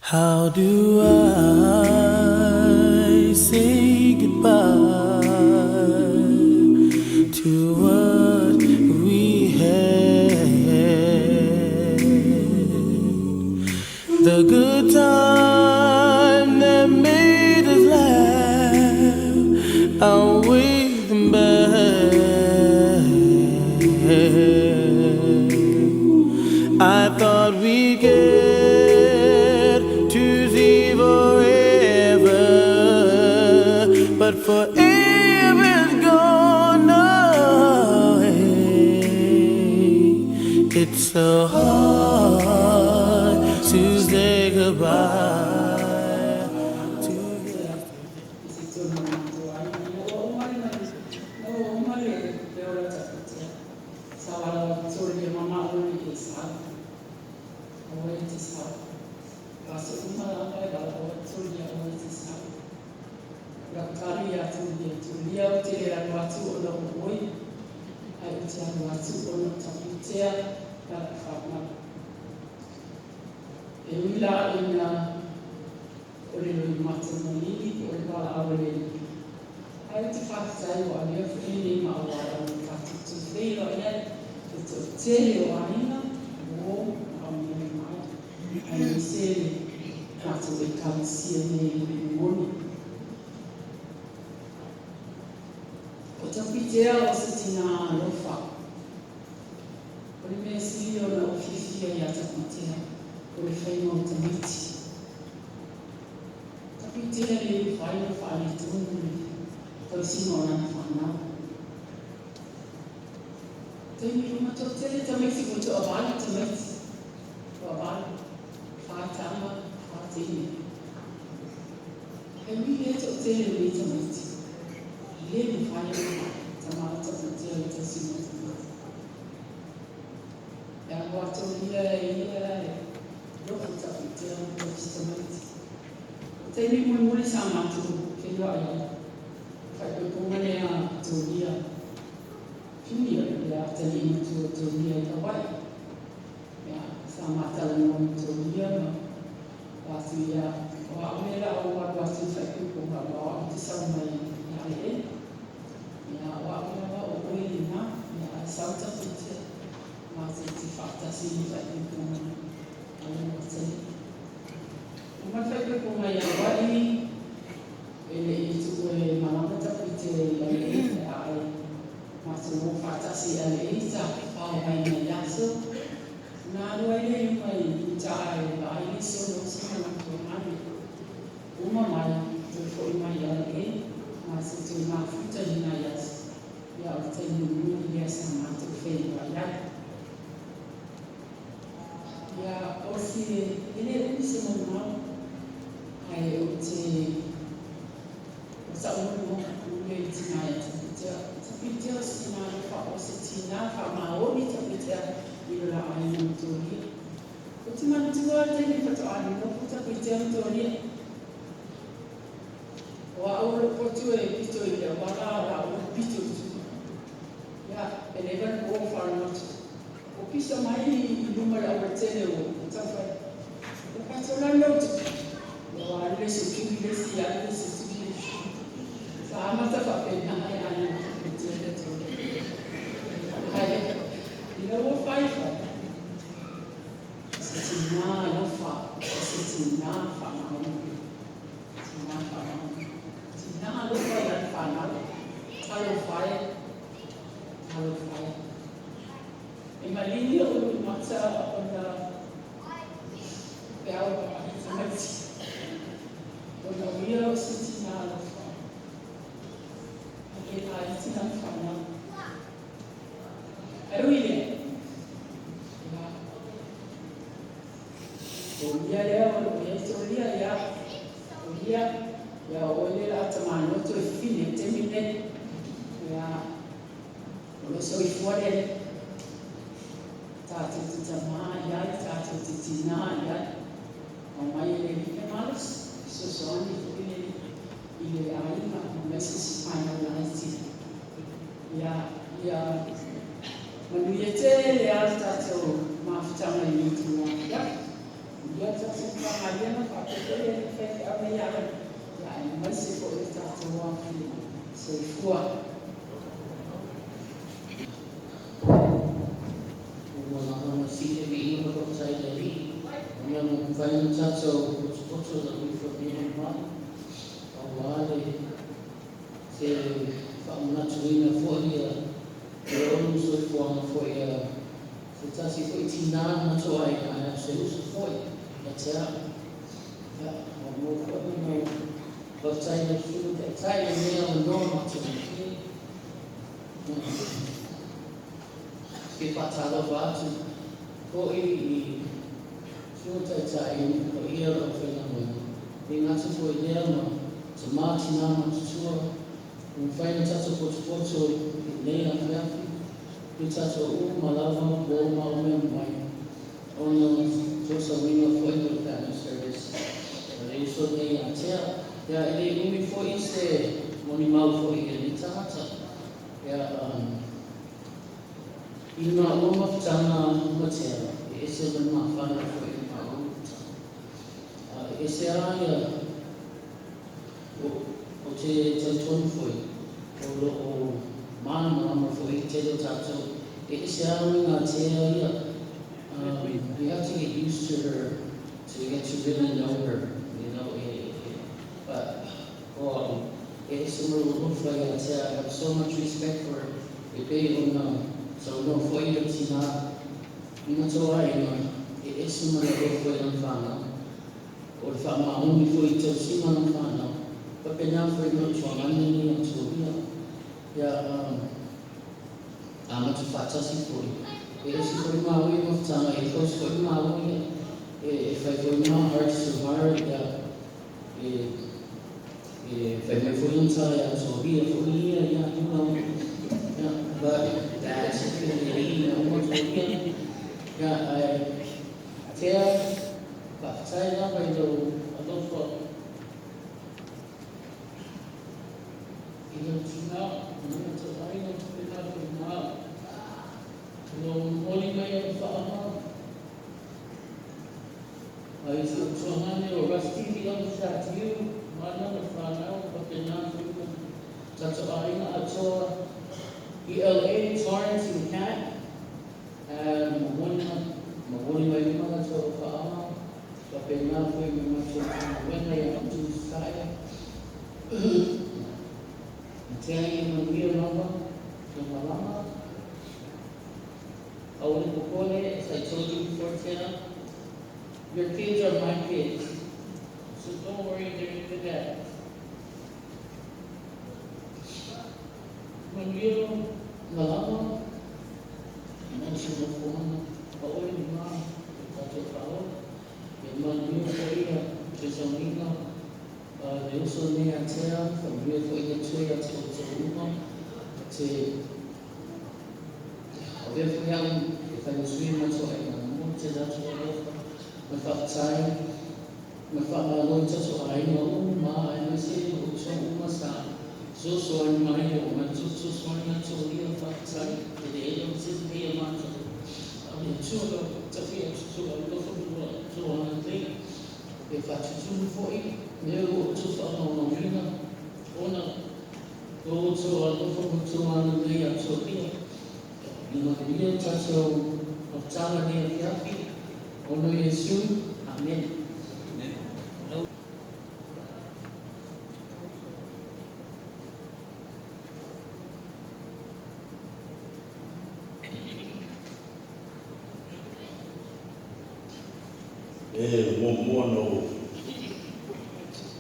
How do I say goodbye to what we had? The good time that made us laugh, I'll wait them back. I thought we'd get to see forever, but forever's gone away. It's so hard to say goodbye to I totonu o matou aiga. Ina ua uma le ina ua uma le ola o Tapitea, sa valaau Tolia mamao i e sau. Aua e te sau. O aso uma lava e valaau ai Tolia aua e te sau. O lau tali ia Tolia, Tolia ou te le alu atu ona o oe, ae ou te alu atu ona o Tapitea ma lau fanau. E ui la ina o le loimata maligi po o le valaau a le Alii, ae ou te faafetai ua avea foi lenei ma auala ua tatou toe feiloai ai le toatele o aiga, uo ma aumeamea mai, aemaise le matou Ekalesia nei i Rimoni. O Tapitea o se tinā alofa. O le mea sili ona ou fiafia ia Tapitea, o le faiga o tamaiti. Tapitea e le mafai ona faaletonu le tausiga o lana fanau. Taimi uma toatele tamaiti ua toavalu tamaiti, toavalu, fa tama, fa teine. Ae ui lea toatele o nei tamaiti, e le mafai ona faatamala Tapitea i le tausiga o tamaiti. E alu atolia e ia e lofo Tapitea ma tausi tamaiti. O taimi mulimuli sa matou feiloai ai, faaipoipoga lea a Tolia Junior, le atalii matua o Tolia i Hawaii. Ia, sa ma talanoa ma Tolia ma fai atu ia, o au lea o le a ou alu atu i faaipoipoga aua o au ou te sau mai Ale'e. Ia, o au lava o oe lena, ia ae sau Tapitea matou te faatasi i le faaipoipoga a lou atalii. Uma le faaipoipoga i Hawaii, e le i tuua e malama Tapitea i Ale'e, ae matou o faatasi i Ale'e tafafao mai nai aso. Ona alu ai lea i uka i uta e vaai le solo o se manatu o Hale. Uma mai, toe foi mai i Ale'e, matou toe mafuta i nai aso. Ia, o le taimi mulimuli lea sa matou feiloai ai. Ia, o se, e le umi se molimau, ae ou te, o sa'u molimau pupule i le tinā ia Tapitea. O Tapitea o se tinā alofa, o se tinā faamaoni Tapitea i lo la aiga ma Tolia. Ou te manatua le taimi faatoa nonofo Tapitea ma Tolia. O au o lou potu e pito i le auala a o laua e pito i tua. Ia, e leva le po o faalogo atu. Ua pisa mai i luma o le aualatele o Taufai. Ua faatolani lau tupu. Ua alu le isi tui le isi, alu le isi tui le isi. Sa amata faapena e aiga o Tapitea ia Tolia. Ae, ina ua faifai, o se tinā alofa, o se tinā faamaoni. Tinā faamaoni. Tinā alofa i lana fanau. Talofa e, talofa e. E maligi ou loimata ona pe a ua vaai tamaiti. Ona o ia o se tinā alofa. E le laiti lana fanau. Ae ui i lea, ia, o ia lea o lo o i ai Tolia, ia, Tolia, ia o oe lea o le a tamanoa toe fafine i le taimi lenei. Ia, o lo o soifua le Alii. Tatou te tamā i ai, tatou te tinā i ai. Aumai e le Alii le malosi, fesoasoani foi le Alii i le aiga, aemaise si fanau laiti. Ia, ia manuia tele lava le tatou mafutaga i lenei itula. Ia, ia le tatou Matagaluega. le Alii ona mafai ona tatou potopoto lau ifo i lenei mamalu aua le se faamanatuina foi ia le olu soifuaga foi a se tasi foi tinā na matou aiga ae o se uso foi ia te a'u. Ia, ua maua foi ona faafetai i lau Susuga Taitai i lenei avanoa matagofie. Fia faatalofa atu foi i Susuga Taitai ma le paia o le aufaigaluega. E le gata foi i lea ma tamā, tinā matutua ua mafai ona tatou potopoto i lenei afiafi i tatou uma lava po ma o mea mai ona tosauina foi o le family service o le uso nei ia Tea. Ia, e le umi foi se molimau foi i lenei tagata. Ia, i le maua mafutaga ma Tea, e ese ma le mafana foi i le maua mafutaga. E ese lava ia o te talitonu foi o loo malamalama foi i tele o tatou e ese lava uiga a Tea ia. You have to get used to her to get to really know her, but oh, e ese ma lou alofa ia Tea. I have so much respect for her e pei ona saunoa foi le tinā i matou aiga e ese ma le alofa i lana fanau o le faamaoni foi i tausiga lana fanau faapena foi ma tuagane nei atolia. Ia, a matou faatasi foi e ese foi maua ia mafutaga e close foi maua ia e fai foi ma heart to heart. Ia, e fai mai foi lana tala ia atolia foi ia yeah, but that's le ina uma atolia. Ia, ae Tea, faafetai lava i lou alofa i lau tinā ma matou aiga faapena foi ma lou momoli mai o le faaama ai si ou tuagane o Rusty Li'oga Tiu ma lana fanau faapena foi ma tatou aiga atoa i LA, Torrance and Cat. Momoli mai uma latou faaama faapena foi ma matou galuega ia atu sae. Tea, ia manuia lava le malama. Aua le popole, as I told you before, Tea, your kids are my kids. So don't worry, they're in good hands. Manuia malama, ma se nofoaga a oe i ma o tatou faaola. Ia manuia foi ia fesoasoaniga le uso nei a Tea, faamanuia foi le Atua ia te outou uma. Te avea foi au e fai ma sui matou aiga momoli tele atu alofa ma faafetai ma faamalo i tatou aiga uma aemaise outou uma sa fesoasoani mai o matou fesoasoani atolia. Faafetai eleele o se nei a matou a o le Atua o tafia atu alofa ma outou agalelei e faatutumu foi mea ua outou faamaumauina ona o outou alofa ma outou agalelei atolia. Ia manuia tatou mafutaga nei afiafi ona o Iesu. Amen. E muamua na ou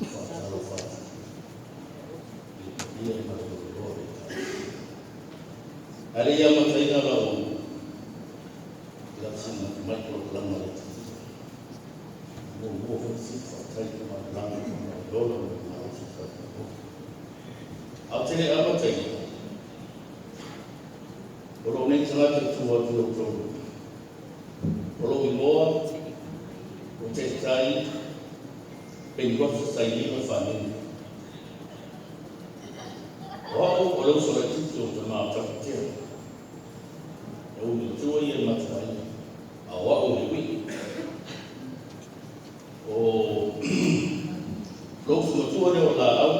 faatalofa atu i le paia ma le maualaloa o le Ekalesia. Ae le i amataina lau sina tamai polokalama le Atua, muamua foi sili faafetai i le malalaga ona o le ola ma le malosi faipapolo. Ae ou te le amataina, o lou nei tagata e tu atu i outou luma. O lou igoa o Taitai Penikosa Sailima Fanini. O au o le uso laitiiti o tamā o Tafatea. E uli matua ia i matou aiga, a o au o le ui'i. O lou uso matua lea o Laau,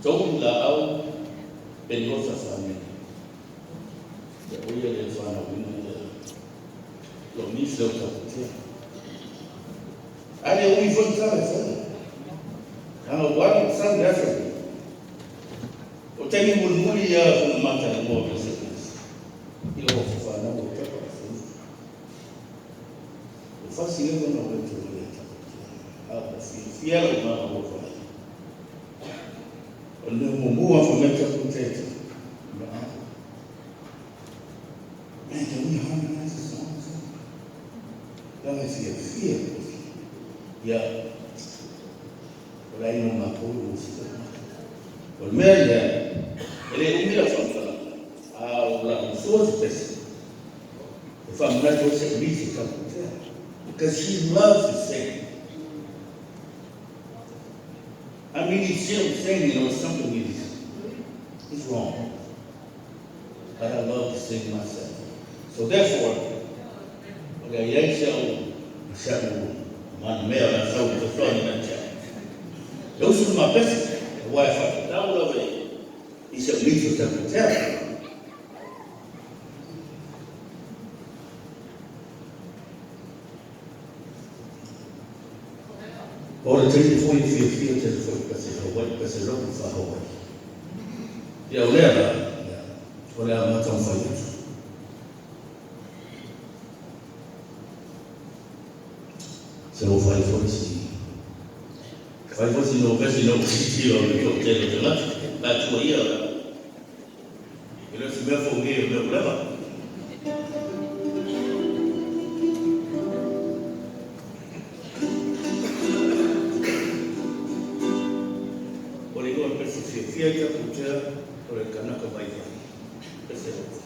Touli Laau Penikosa Fanini. Ia, o ia lea e fanauina ia lou nisi o taputea. Ale umi foi tala e fai. Ana wali san gafa. O taimi mulimuli ia funa mata na moa pese pese. I lo fa na o pepa o O fasi le na o te le taputea. A o fi fi ala o ma o fa. O le mo mua fa me taputea. Man, can we harmonize the songs? Langa fia fia. Ia, o la ino ma polu o sita. O le mea ia, e le umi la whaamtala. A o la usua se pese. E whaamnatu o se misi taputea. Because she loves to sing. I mean, if she don't sing, you know, something is wrong. But I love to sing myself. So therefore, okay, ia se au se au man mea la sau te floni na tia. E usu ma pese, e wai wha tau lava i se mito taputea. O le taimi foi fia fia te foi pese Hawaii, pese loku fa Hawaii. Ia o lea la, o lea matau fai atu. Se o fai foi si. Fai foi si no vesi no si o le to te le te lati. La tua ia la. E le si mea fo nge o mea leva. O le igoa pese fia fia i taputea o le kanaka vai vai. Pese loku.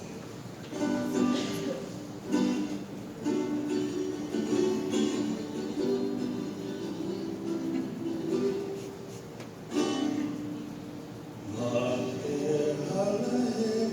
Ma e ala hele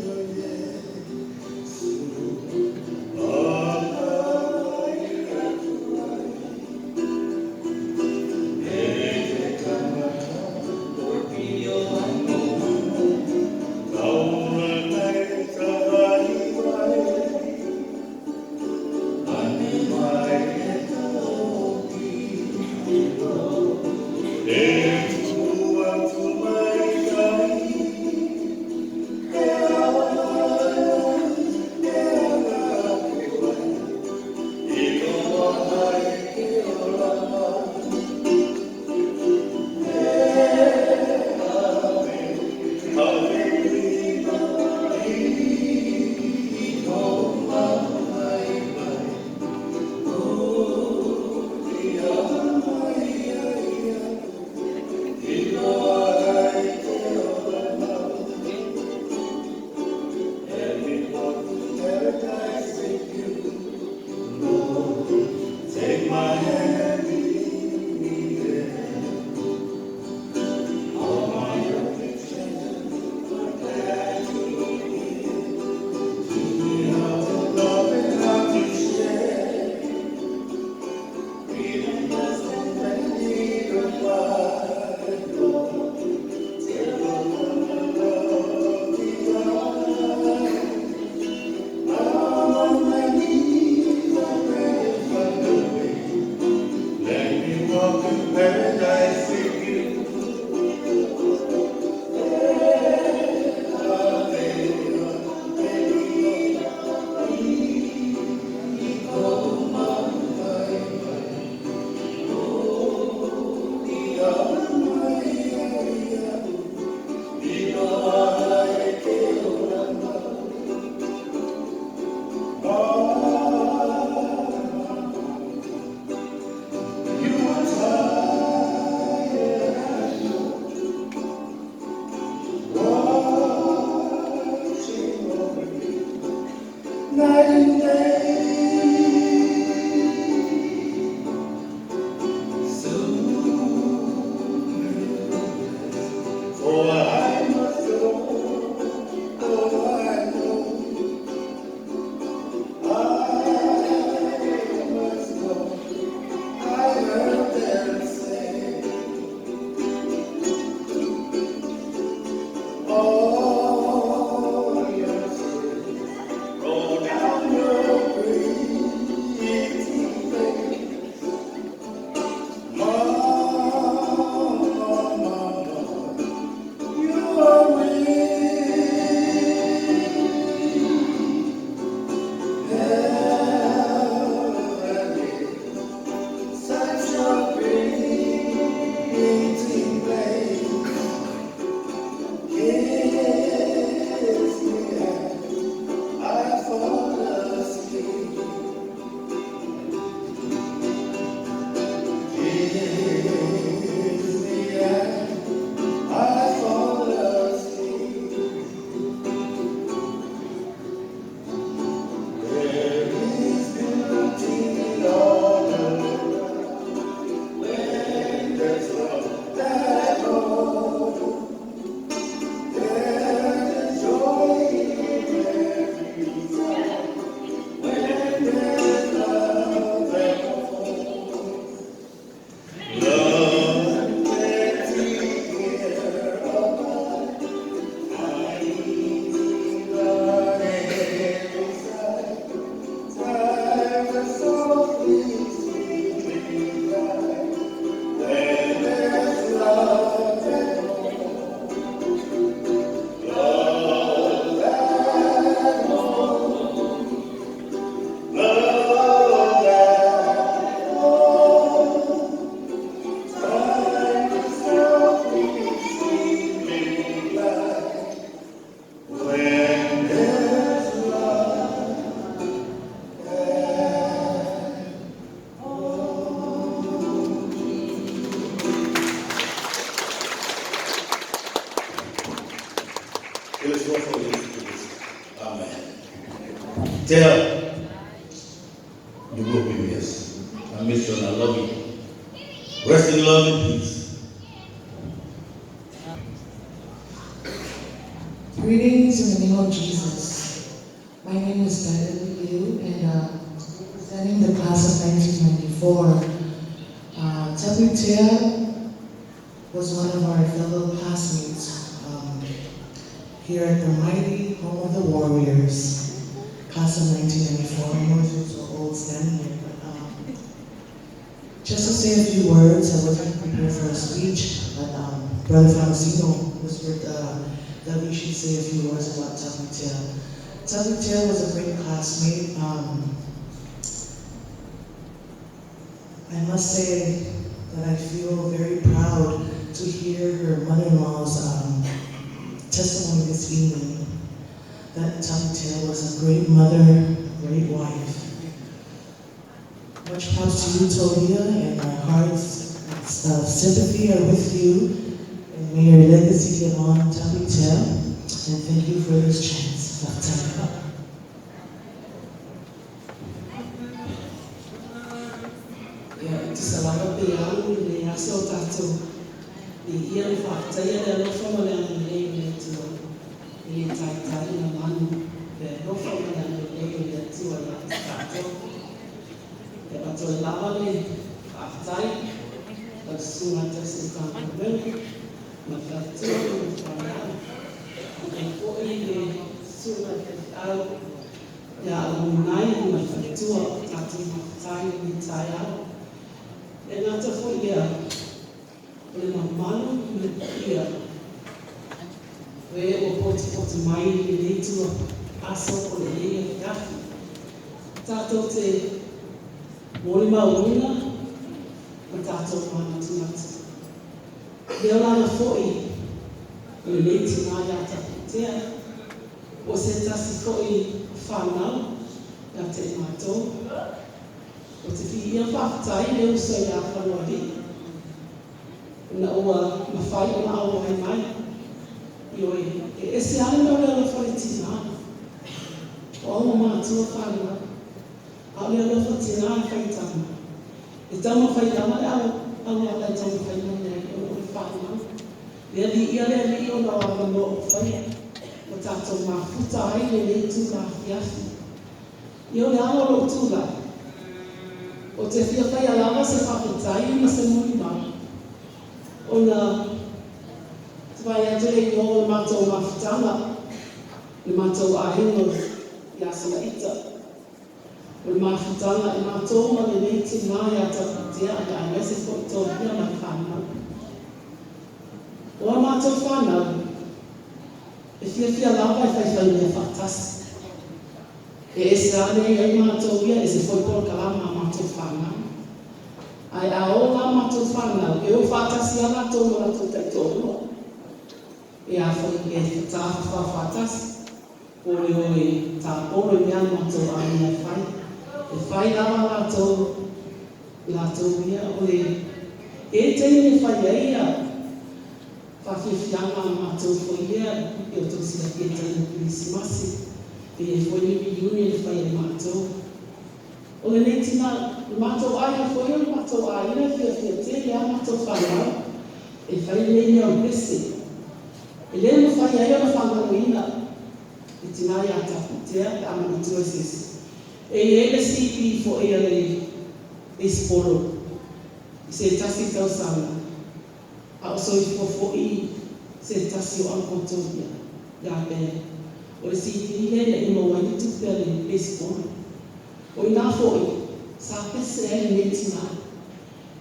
Tea, you will be missed. I miss you and I love you. Rest in love and peace. Greetings in the name of Jesus. My name is Beverly Liu, and representing the class of 1994. Tapuitea was one of our fellow classmates here at the mighty home of the Warriors, class of 1994. I know I feel so old standing here, but just to say a few words, I wasn't prepared for a speech, but Brother Faustino whispered that we should say a few words about Tapuitea. Tapuitea was a great classmate. I must say that I feel very proud to hear her mother-in-law's testimony this evening, that Tapuitea was a great mother, a great wife. Much props to you, Tolia, and our hearts of sympathy are with you. And may your legacy live on, Tapuitea. And thank you for this chance. Laftai. Ia, e tusa lava pe au i le aso o tatou i ia le faafetaia le alofa ma le agalelei o le Atua e le taitai na manu le alofa ma le agalelei o le Atua ia te tatou. E avatu ai lava le faafetai lau susuga tausi Matagaluega ma le faletua ma le fanau e foi le susuga i le faifeau ia alumnai ma le faletua o tatou mafutai i lenei taeao. E gata foi lea o le mamalu ma le paia o e ua potopoto mai i lenei tua aso o lenei afiafi. Tatou te molimauina ma tatou manatunatu. Le olaga foi o lenei tinā ia Tapuitea, o se tasi foi o fanau ia te i matou. O te fiia faafetai le uso ia Fanoalii, ona ua mafai ona auai mai. Ioe, e ese lava le mea o le alofa o le tinā. O au ua matua fanau, a o le alofa tinā e fai tama. E taumafai lava le auala e taumafai mai ai ona o le fanau. Le alii le alii ona o avanoa ua faia, ua tatou mafuta ai lenei itula afiafi. Ia o le ala o lou tulai, o te fia faia lava se faafetai ma se molimau, ona te vaai atu le igoa o le matou mafutaga, le matou aiga ia Salaita. O le mafutaga e matou ma lenei tinā ia Tapuitea ia aemaise foi Tolia ma le fanau. O a matou fanau, e fiafia lava e faifai mea faatasi. E ese lava le i ai matou ia, ese foi polokalama a matou fanau. Ae a o la matou fanau, e o faatasi lava latou ma latou taitoalua. E a foi e tafafao faatasi, po o le o e tapolo i mea a matou aiga e fai. E fai lava latou, latou ia o le e taimi e fai ai ia faafiafiaga a matou foi lea e o tou silafia i taimi o Kerisimasi, pe i ai foi ni reunion e fai e matou. O lenei tinā, le matou aiga foi o le matou aiga e fiafia tele lava matou fanau e fai lenei mea o le pese. E le mafai ai ona faagaloina le tinā ia Tapuitea pe a manatua i se isi. E i ai le CD foi a le baseball i se tasi tausaga, a o soifua foi se tasi o Uncle Tolia ia Ben. O le CD lea ina ia maua ai le tupe a le baseball. O i ina foi sa pese ai lenei tinā.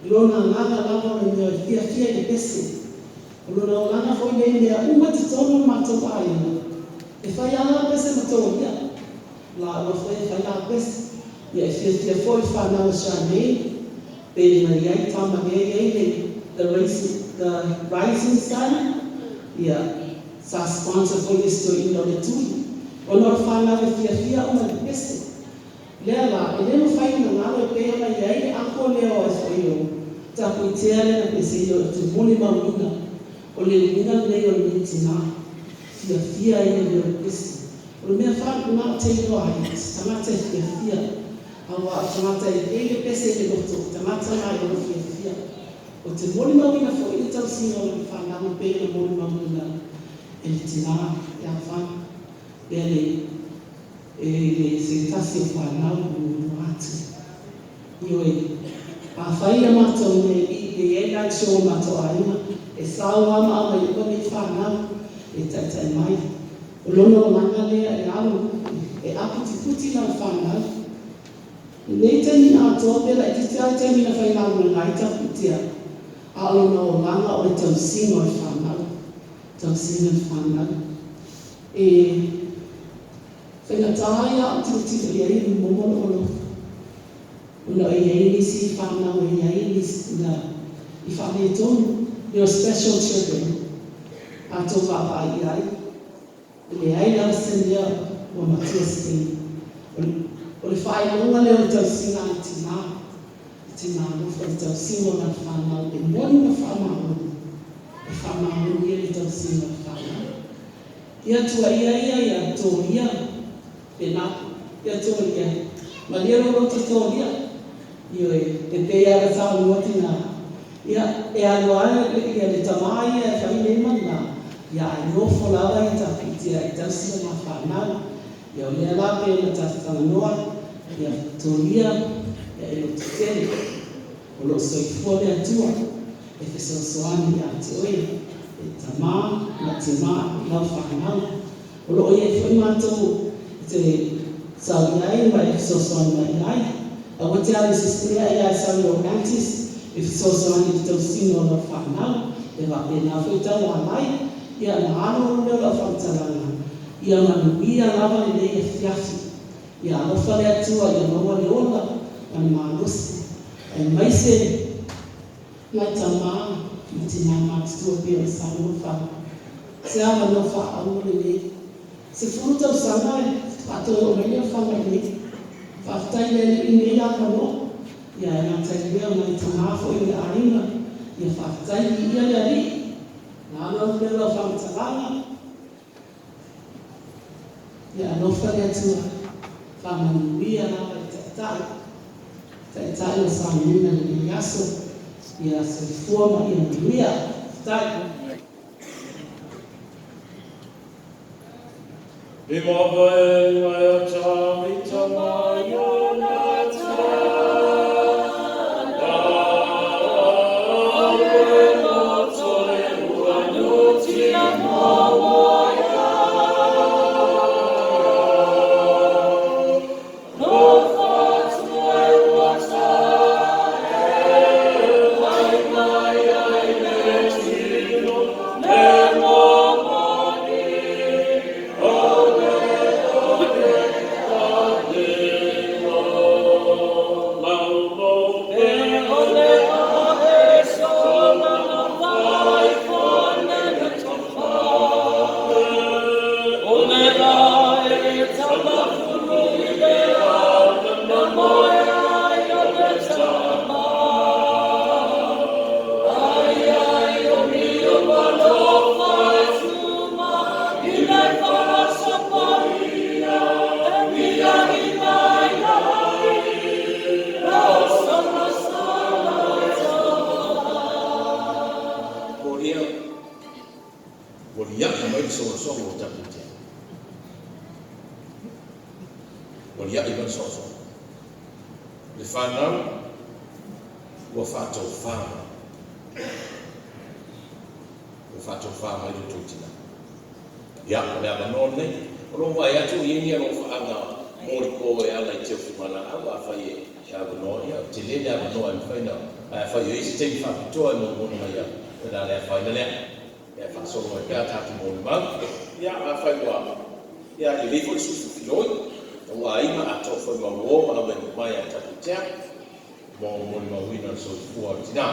I lona agaga lava o le mea e fiafia i le pese. O lona olaga foi nei mea uma i totonu o le matou aiga. E fai lava la pese ma Tolia. Laua foi e fai la pese. Ia e fiafia foi le fanau a Charmaine pe na i ai tama lea e i ai le the racing, the rising sun. Ia sa sponsor foi le isi toeaina o le Tui. Ona o le fanau e fiafia uma i le pese. Lea la, e le mafai ona galo e pei ona i ai le ako lea o ai foi o Tapuitea lea na pese ia o te molimauina o le uiga lenei o lenei tinā. Fiafia ai le mea o le pese. O le mea wha te iloa ai, se tagata e fiafia. Auā o tagata e i ai le pese i le loto, o tagata na e ono fiafia. O te molimauina foi le tausiga o lana fanau e pei ona molimauina e le tinā ia Fana, pea le e le se tasi o fanau ua muamua atu. Ioe, afai ia matou i le i le i ai live show a matou aiga, e sao lava ma aumai uma nei fanau e taitai mai. O lona olaga lea e alu e aputiputi lana fanau. I nei taimi atoa pe laitiiti lava le taimi na faigaluega ai Tapuitea, a o lona olaga o le tausiga o le fanau, tausiga o le fanau. E faigata ia au tilotilo i ai i le momo lou alofa, ona e i ai nisi fanau e i ai nisi na i faaletonu, your special children, a tou vaavaai i ai, E leai lava se mea ua matua se taimi. O le faailoga lea o le tausiga a le tinā, le tinā alofa i le tausiga o lana fanau e moni ma faamaoni, e faamaoni ai le tausiga o le fanau. Ia tuuaia ia ia Tolia, pena, ia Tolia, malie lou loto Tolia, ioe, e pei lava ona saunoa tinā, Ia, e alu lava le tamā ia e fai le ma lena, ia ae nofo lava ia Tapuitea e tausi lana fanau. Ia o lea la pei ona tatou talanoa, ia Tolia, ia e loto tele. O lo o soifua le Atua e fesoasoani ia te oe, e tamā ma tinā i lau fanau. O lo o i ai foi matou e te sau i ai ma e fesoasoani mai i ai. Aua te alu i se isi mea ia e sau i lou aunties e fesoasoani i le tausiga o lau fanau. E faapena foi tau alai. Ia ona alu alu lea o lau faamatalaga, ia manuia lava lenei afiafi. Ia alofa le Atua ia maua le ola ma le malosi, aemaise nai tamā ma tinā matutua pei ona saunoa Fana. Se avanoa faaauro lenei. 10 tausaga e faatoe oo mai lea Fana i inei. Faafetai i le Alii i lenei avanoa. Ia e gata i lea o nai tamā foi o le aiga. Ia faafetai, viia le Alii. Na alu alu lea o lau faamatalaga. Ia alofa le Atua, faamanuia lava i le Taitai, Taitai o saunoina i lenei aso. Ia soifua ma ia manuia. Faafetai. I mavae ai a tamita mai ona Korea, ua lia'i mai le solasolo o Tapuitea. Ua lia'i mai le solasolo. Le fanau ua faatofā mai. Ua faatofā mai lo outou tinā. Ia, o le avanoa lenei. O lo o vaai atu o i ai ni alofaaga molipo e ala i teufimalaau, afai e avanoa, ia, tele le avanoa e mafai ona, ae afai o i ai se taimi faapitoa e molimoli mai ai, o le a le afaina lea. Ia, faasolo mai pea a tatou molimau. Ia, afai ua, ia, lelei foi le sui fifiloi, ua aiga atoa foi ma uo ma auaimamai a Tapuitea mo molimauina le soifua o le tinā.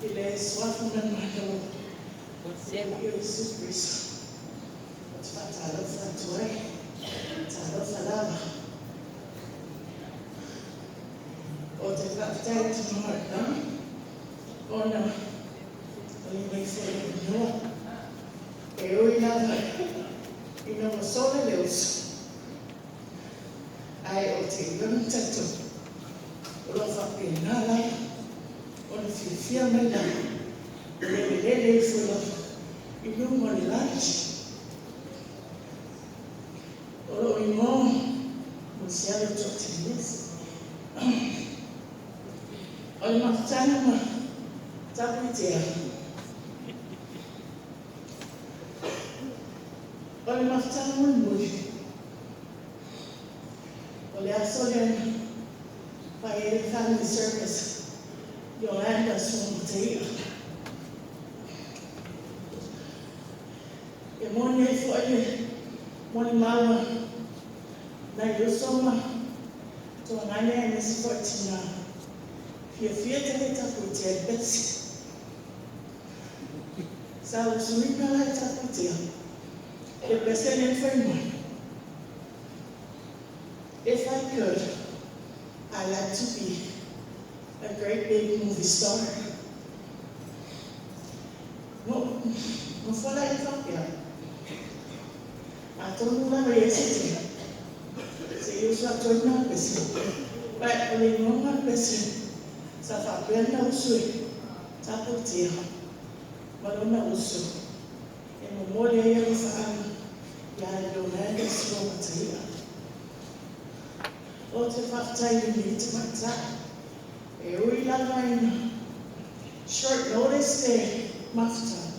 I le suafa o le Malo o Iesu Keriso, ou te faatalofa atu ai, talofa lava. Ou te faafetai atu noa ona o lenei foi avanoa. E ui lava Ina ua sola le uso, ae ou te iloa ma talitonu, o lo o faapena lava ona fiafia mai lava ma lelelele ifo lava i luga o le lagi. O lou igoa Monsealo Toateliese. O le mafutaga ma Tapuitea. O le mafutaga mulimuli, o le aso lea na fai ai le family service Yolanda Suamataia. E moni ai foi le molimau a nai uso ma tuagane aemaise foi tina. Fiafia tele Tapuitea i le pese. Sa usuina la e Tapuitea le pese lea na fai mai. If I could, I'd like to be a great big movie star. No, no fola e faapea. Atonu lava i ai se taimi, se i usu atu ai lena pese. Ma o le igoa o le pese sa faapea ona usu e Tapuitea ma lona uso e momoli ai alofaaga ia Yolanda Suamataia. Ou te faafetai i lenei tamaitai e ui lava ina short notice le mafutaga,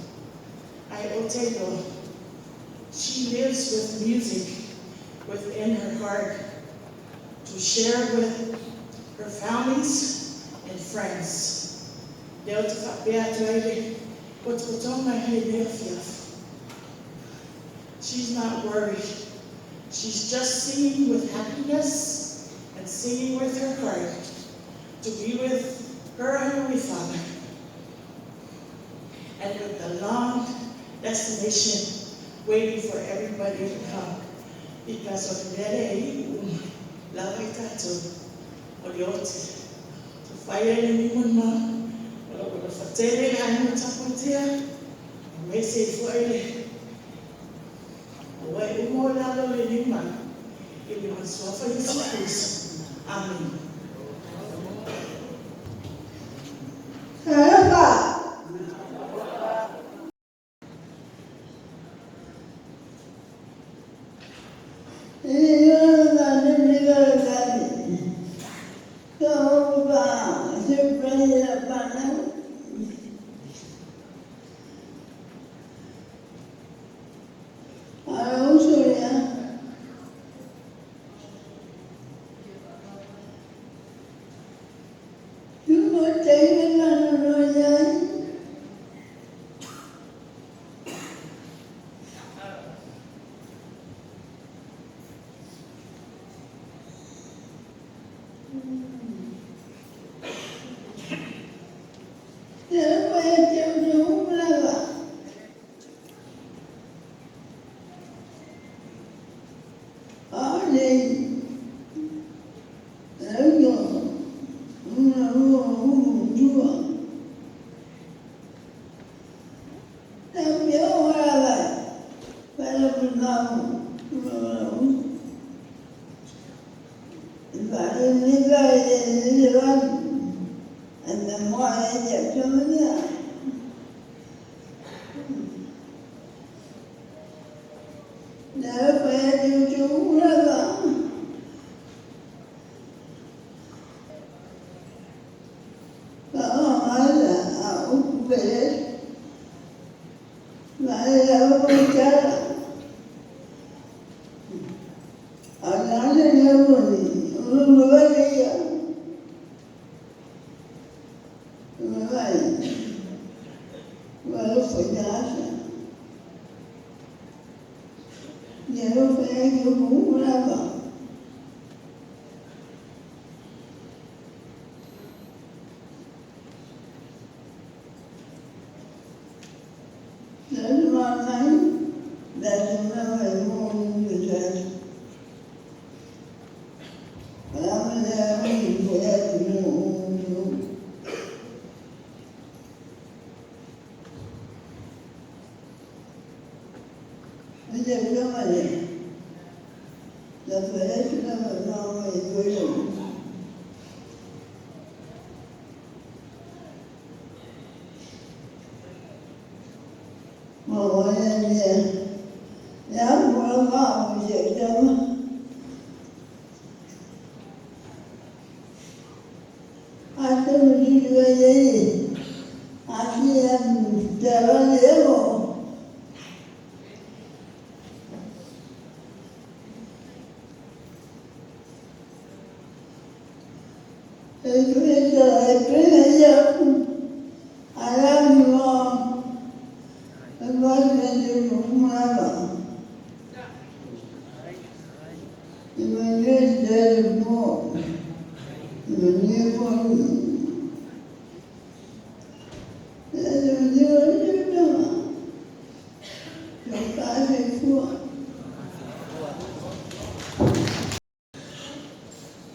ae ou te iloa she lives with music within her heart to share with her families and friends. Lea ou te faapea atu ai le potopotoga i lenei afiafi. She's not worried. She's just singing with happiness and singing with her heart to be with her Heavenly Father and with the long destination waiting for everybody to come because o le mea lea e iu uma lava i tatou o le oti. Ua fai ai lenei molimau, o lou alofa tele i le aiga o Tapuitea, aemaise ai foi le ua e uma o lalo o lenei malu i le Suafa Iesu Keriso. Amene. Talofa!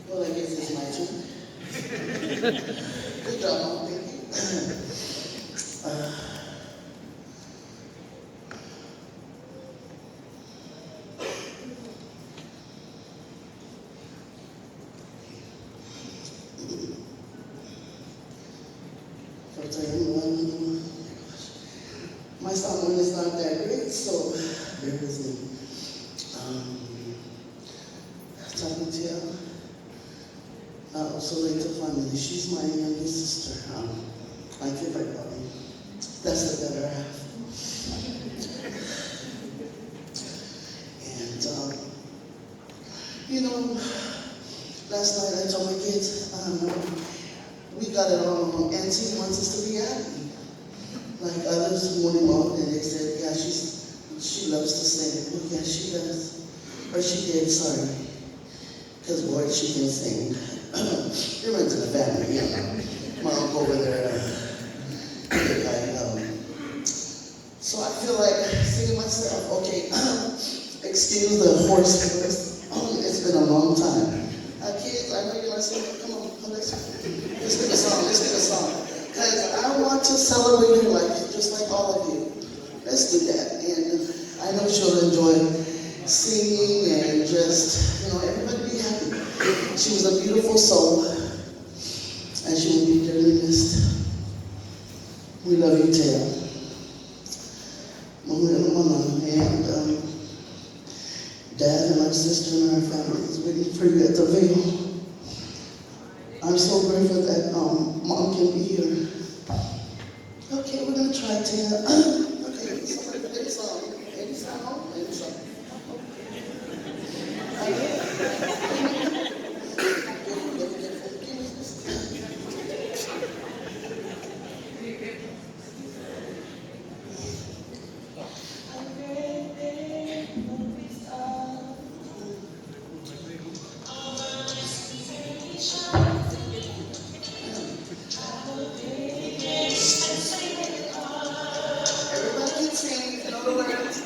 Well, I guess it's my turn. Good job, Mom. Thank you. My sound is not that great, so bear with me. Talking to you, also later family. She's my youngest sister. My favorite mommy. That's the better half. And you know, last night I told my kids, we got it all. Auntie wants us to be happy. Like others wanted mom, and they said, yeah, she loves to sing. Well, yeah, she does. Or she did, sorry. Because, boy, she can sing. It runs in the family, you know. My uncle over there, the guy, so I feel like singing myself. Okay, excuse the hoarse voice. It's been a long time. Kids, I know you're not singing. Come on, let's pick a song. Let's pick a song. Because I want to celebrate her life, just like all of you. Let's do that. And I know she'll enjoy singing and just, you know, everybody be happy. She was a beautiful soul, and she will be dearly missed. We love you, Tia. And Dad and my sister and our family is waiting for you at the veil. I'm so grateful that Mom can be here. Okay, we're gonna try Tia. Okay, somebody play a song. Any song? Any song. Everybody can sing, you know the words.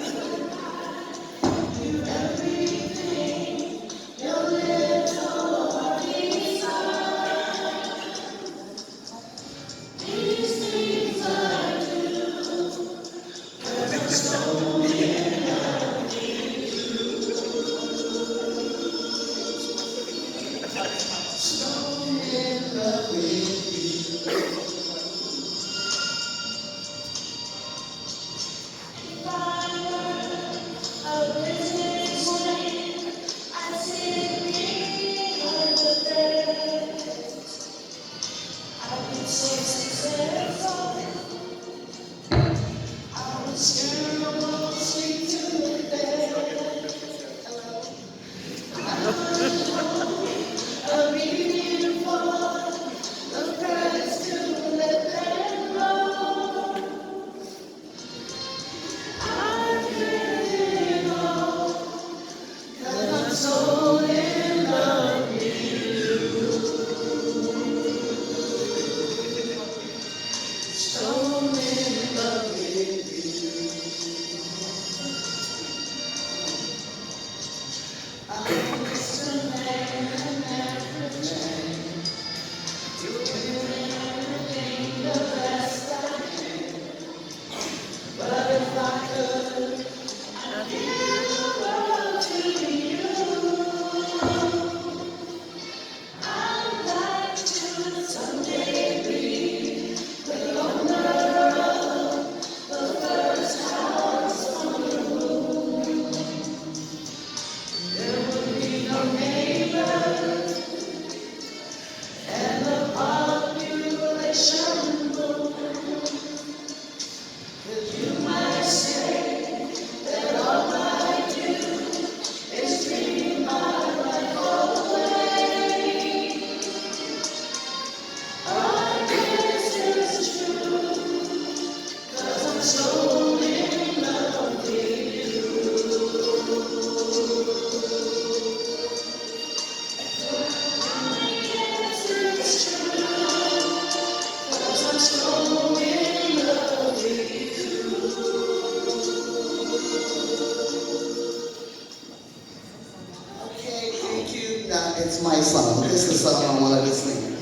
It's my song. This is the song I wanted to sing.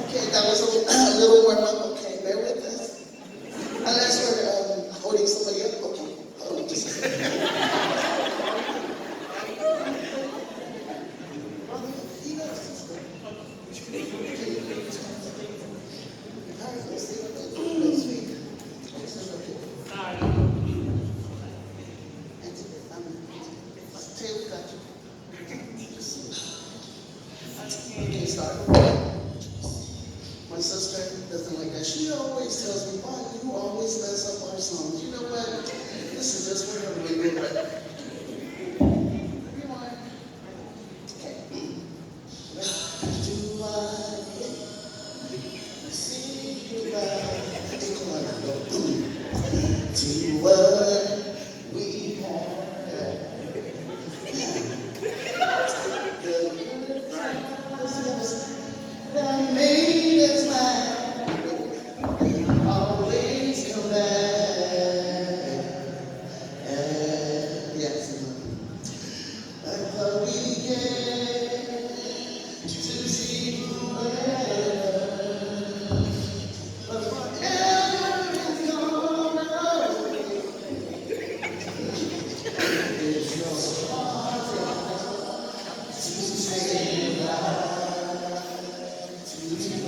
Okay, that was a little warm up. Okay, bear with us. Unless we're holding somebody up. Okay, hold on just a second. You got a sister. All right, let's see what they do next week. Sorry. Tay, we got you. Okay, start. My sister doesn't like that. She always tells me, "Why you always mess up our songs?" You know what? This is just for her to wait real quick. Rewind. Okay. Do I say goodbye? To what we had. The good times that made us laugh always come back. Yes, I thought we get to see forever, but forever is gone away. It's so hard to say goodbye to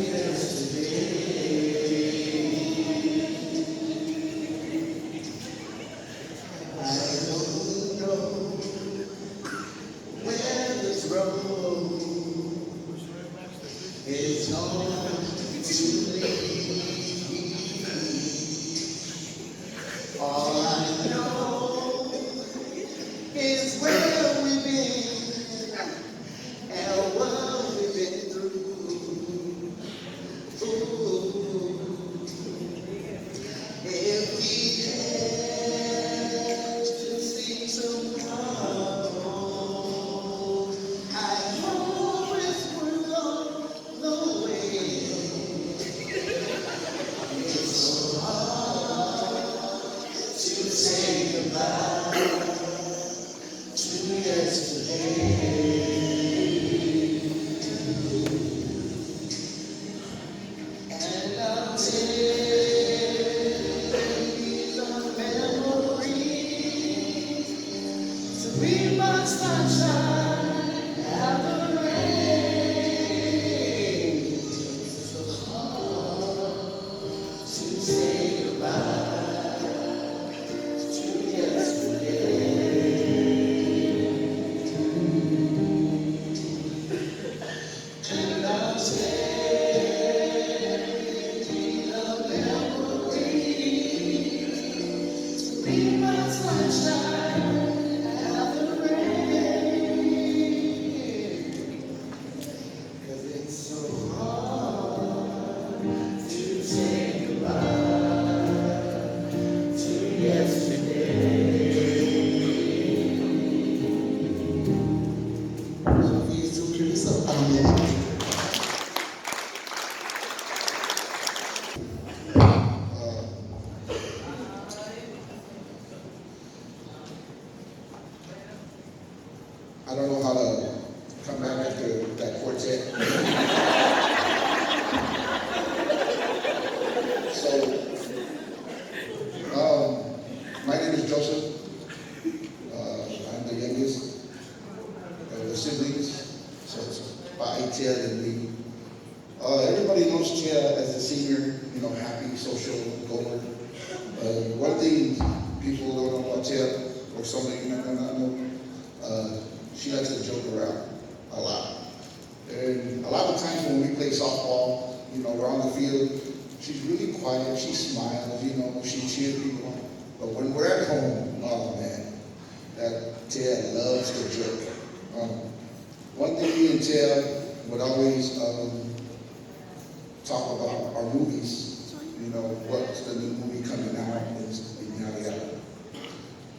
yesterday. I don't know where this road is going to lead me. All I know is where we've been and what we've been through. Ooh. If we had to see tomorrow, I hope it's worth all the wait. It's so hard to say goodbye to yesterday. And I'll take the memories to be my sunshine after the rain. It's so hard to say goodbye to yesterday. And I'll take the memories to be my sunshine after the rain. 'Cause it's so hard to say goodbye to yesterday. Sophie Teresa, amen. I don't know how to come back after that quartet. So, my name is Joseph. I'm the youngest of the siblings, so it's Pa'i Tea and me. Everybody knows Tea as a senior, happy, social goer. One thing people don't know about Tea, or some of you might not know, she likes to joke around a lot. And a lot of times when we play softball, we're on the field, she's really quiet, she smiles, she cheers people on. But when we're at home, oh man, that Tea loves to joke. One thing me and Tea would always talk about our movies, what's the new movie coming out, and yada yada.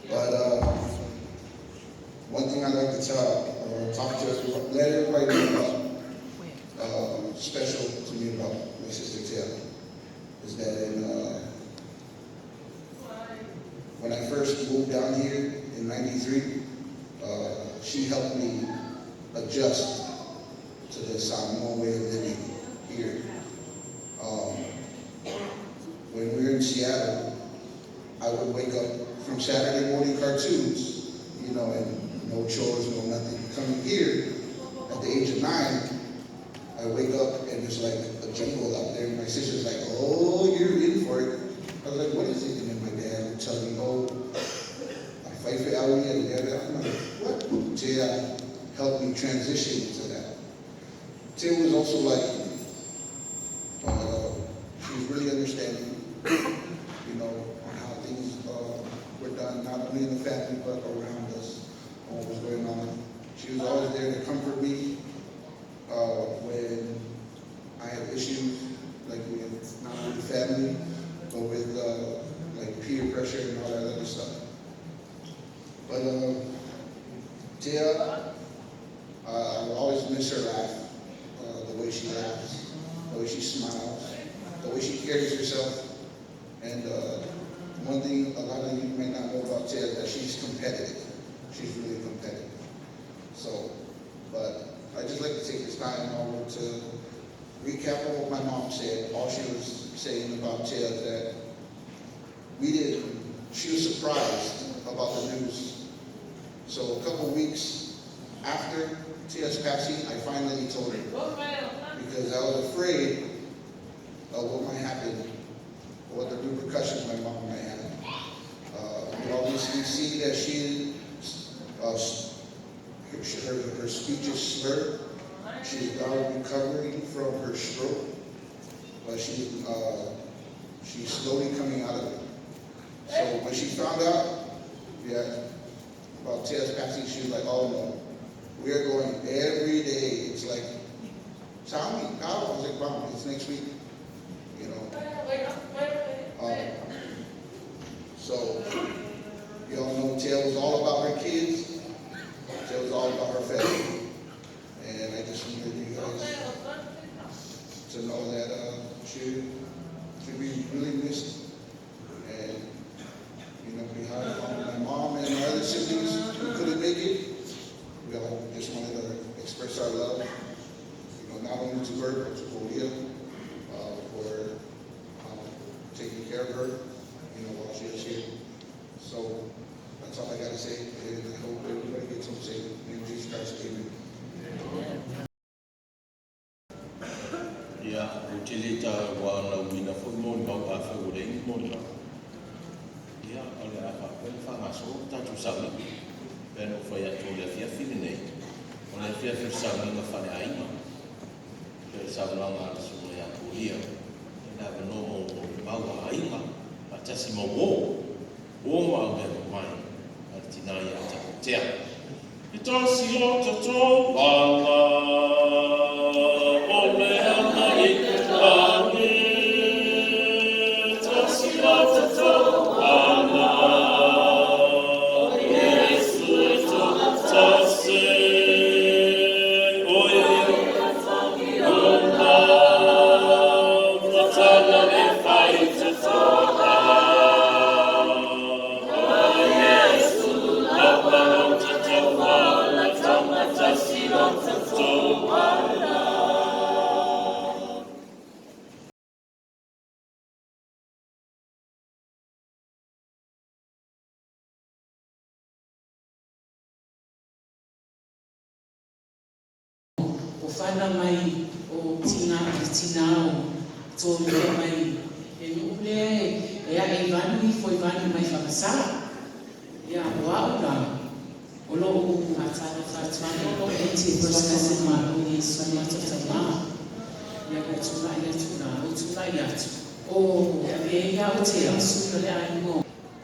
But one thing I'd like to tell, or talk to everybody, let everybody know about, special to me about my sister Tea, is that when I first moved down here in '93, she helped me adjust would wake up from Saturday morning cartoons, you know, and no chores, no nothing. Coming here at the age of 9, I wake up and it's like a jungle out there. And my sister's like, "Oh, you're in for it." I was like, "What is it?" And then my dad would tell me, "Oh, I fight for Ali and I'm like, "What?" Tia helped me transition into that. Tia was also like, she was really understanding, you know, on how things were done, not only in the family, but around us, on what was going on. She was always there to comfort me when I had issues, like with not only the family, but with like peer pressure and all that other stuff. But Tia, I will always miss her laugh, the way she laughs, the way she smiles, the way she carries herself. And one thing a lot of you may not know about Tia is that she's competitive. She's really competitive. So, but I just like to take this time over to recap on what my mom said. All she was saying about Tia is that she was surprised about the news. So a couple weeks after Tia's passing, I finally told her, because I was afraid of what might happen, or what the repercussions my mom might have. You obviously see that she, her speech is slurred. She's now recovering from her stroke, but she's slowly coming out of it. So when she found out, about Tia's passing, she was like, "Oh no, we are going every day." It's like, tell me, how? I was like, "Mom, it's next week," you know. So, you all know Tia was all about her kids. Tia was all about her family. And I just wanted you guys to know that she'd be really missed. And, you know, behind my mom and my other siblings who couldn't make it, we all just wanted to express our love, you know, not only to her, but to Kolia, for taking care of her, you know, while she was here. So that's all I got to say, and I hope everybody gets home safe. In the name of Jesus Christ, amen. Ia, o te le tā wā na wina fo mo ni mau a whai o le ingi mo ni mau. Ia, o le a wha koe wha ngā so, tātou sauni. Pēr o whai atu o le awhiawhi le nei. O le awhiawhi o sauni ngā whare ainga. Pēr sauni ngā le sunga ia Kolia. E nā wano mo o le mau a ainga. A tasi mau o. O mau mea mo mai. A te tina ia taku tea. I tasi o te tō wanga, o le anga i te tangi. Tasi o te tō wanga, o Yesu e tō tasi. O e o mau, matana le whai te tō O Yesu, lapa o te tō wanga, tasi o te tō wanga. O whana mai o tina le tina o tō mea mai e nuu lea e a e vanu i foi vanu mai whakasā. Ia o au la o lo o whatuana o e te first cousin ma o Yesu ma tata mā. Ia ko tūnai atu nā, o tūnai atu. O e ia o te asu le ai mo.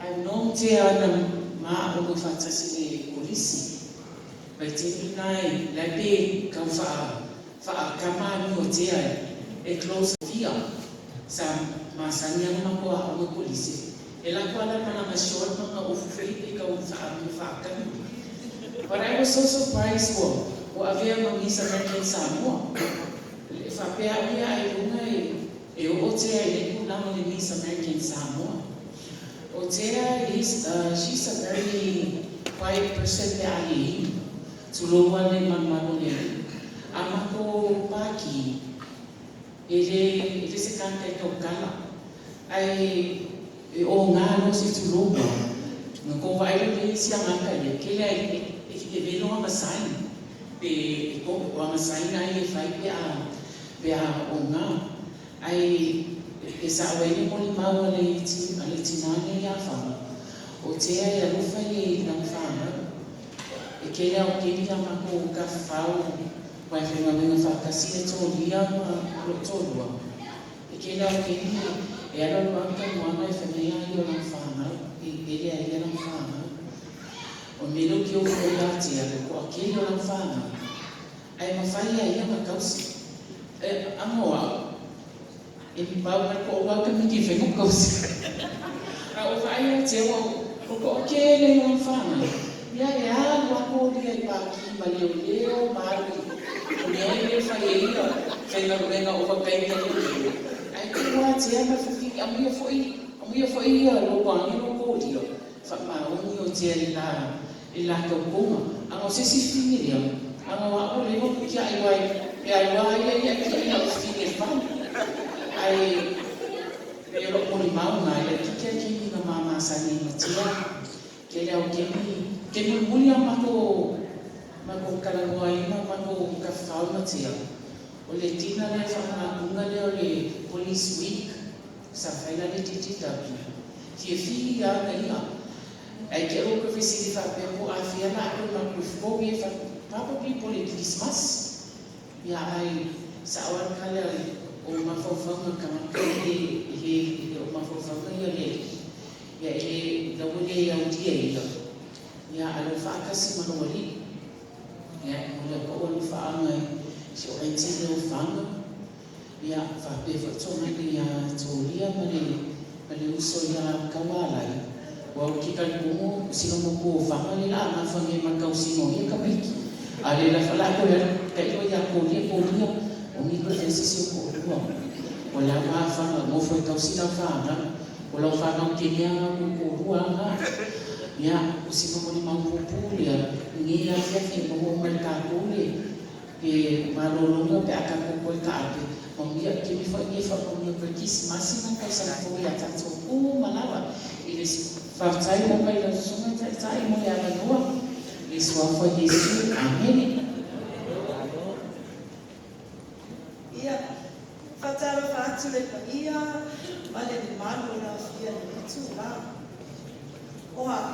I've known te ana ma o ko whatasi le kolisi. Vai te nai, lai pe kau wha kama ni o te ai, e close via. Sa masani ang makoa o kolisi. E la ko ala mana ma short mga o fufe kau wha kami. But I was so surprised ko, o avea ma Miss American Samoa. Le whapea ia e lunga e o te ai le kulanga le Miss American Samoa. O te ai, she's a very quiet person te ai. Tuloa le manumanu le. A mako paki, e le se kanta i tau kala. Ai, E oga loa se tulou ma na kou vaai lea i isi agaga ia, kele a e velo aga sign pe e ko o aga sign a ia e fai pe a pe a oga. Ae e sa'o ai le molimau a le a le tinā nei ia Faga, o tea e alofa ia i lana fanau. E kele a o keli a makou tafafao ma e faigaluega faatasi ia tolia ma lo'u toalua. E kele a o keli e alu alu lava talanoaga e fai mai a ia o lana fanau, e pele a ia lana fanau. O le mea lea ou te ofo ai ia tea, le toatele o lana fanau, ae mafai lava e ia ona tausi. E aga o au, e pau mai le toalua lava tamaiti e mafai ona ou tausi. A ou vaai ia te au, o le toatele o lana fanau, ia e alu lava tolia i paki ma leoleo ma alu i mea ia e fai ai ia faigaluega ovataimi a leoleo, ae tuu lava tea ma le fafine, amuia foi, amuia foi ia logo ane lou kolia, faamaoni o tea i le la i le la tautoga. Ana o se isi fafine lea, ana o a'u ua leva ona ou tia'i aua e alu lava ia ia ae tia'i la'u fafine i le fale. Ae pei o lo'u molimau lena, e laitiiti lava le taimi na ma masani ai ma Tea. Tele lava o taimi, taimi mulimuli lava matou matou talanoa ai ma matou tafafao ma Tea, o le dinner lea faamagatuga lea o le Police Week sa fai la le DTW. Fiafia lava na i'a. Ae te i ua toe fesili faapea po o afea la a toe matou ifo ia fai probably po o le Kerisimasi. Ia ae sa'o lava le tala o mafaufauga o tagata e le e le o mafaufauga ia o le Alii. Ia e le la ua le aulia ia ia ae o lo o faatasi ma lou Alii. Ia e momoli atu au alofaaga i si ou aunty lea o Faga. Ia, faapea foi Togani ia Tolia ma le ma le uso ia Taualai, aua ou te talitonu o sina motu o Faga lea la a nafa nei ma le tausiga o ia tamaiti. A o le la foi la a toe alu tailo ia Tolia, Tolia, o ni toe fai se isi ou toalua. O le a ma Faga, nofo e tausi lau fanau. O lau fanau tele lava na o lou toalua lava na. Ia, o sina molimau puupuu lea, i lenei afiafi ina ua maua mai e tatou le Pe malologa pe a tatou toe taape, manuia kemi foi nei faamanuia toe kisimasi ma tausaga fou ia tatou uma lava i le Faafetai lava i lau Susuga Taitai mo le avanoa i le Suafa o Iesu. Amene. Ia, faatalofa atu le paia ma le mamalu o le aofia i lenei itula. O au,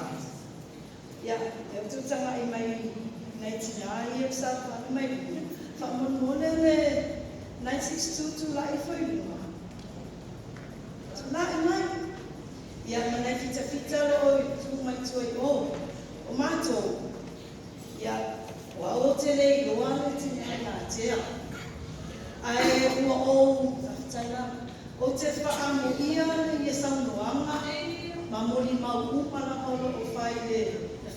Ia, e ou tagai mai nai tinā ia ua saofai mai luga, faamolemole le 962 tulai ifo i luga. Tulai mai. Ia, ma nai fitafita lo o tu mai tua i o. O matou, ia, ua ou te le iloa le tinā ia Tea. Ae ua ou, faafetai lava, ou te faamuia ia saunoaga ma molimau uma lava o lo o fai le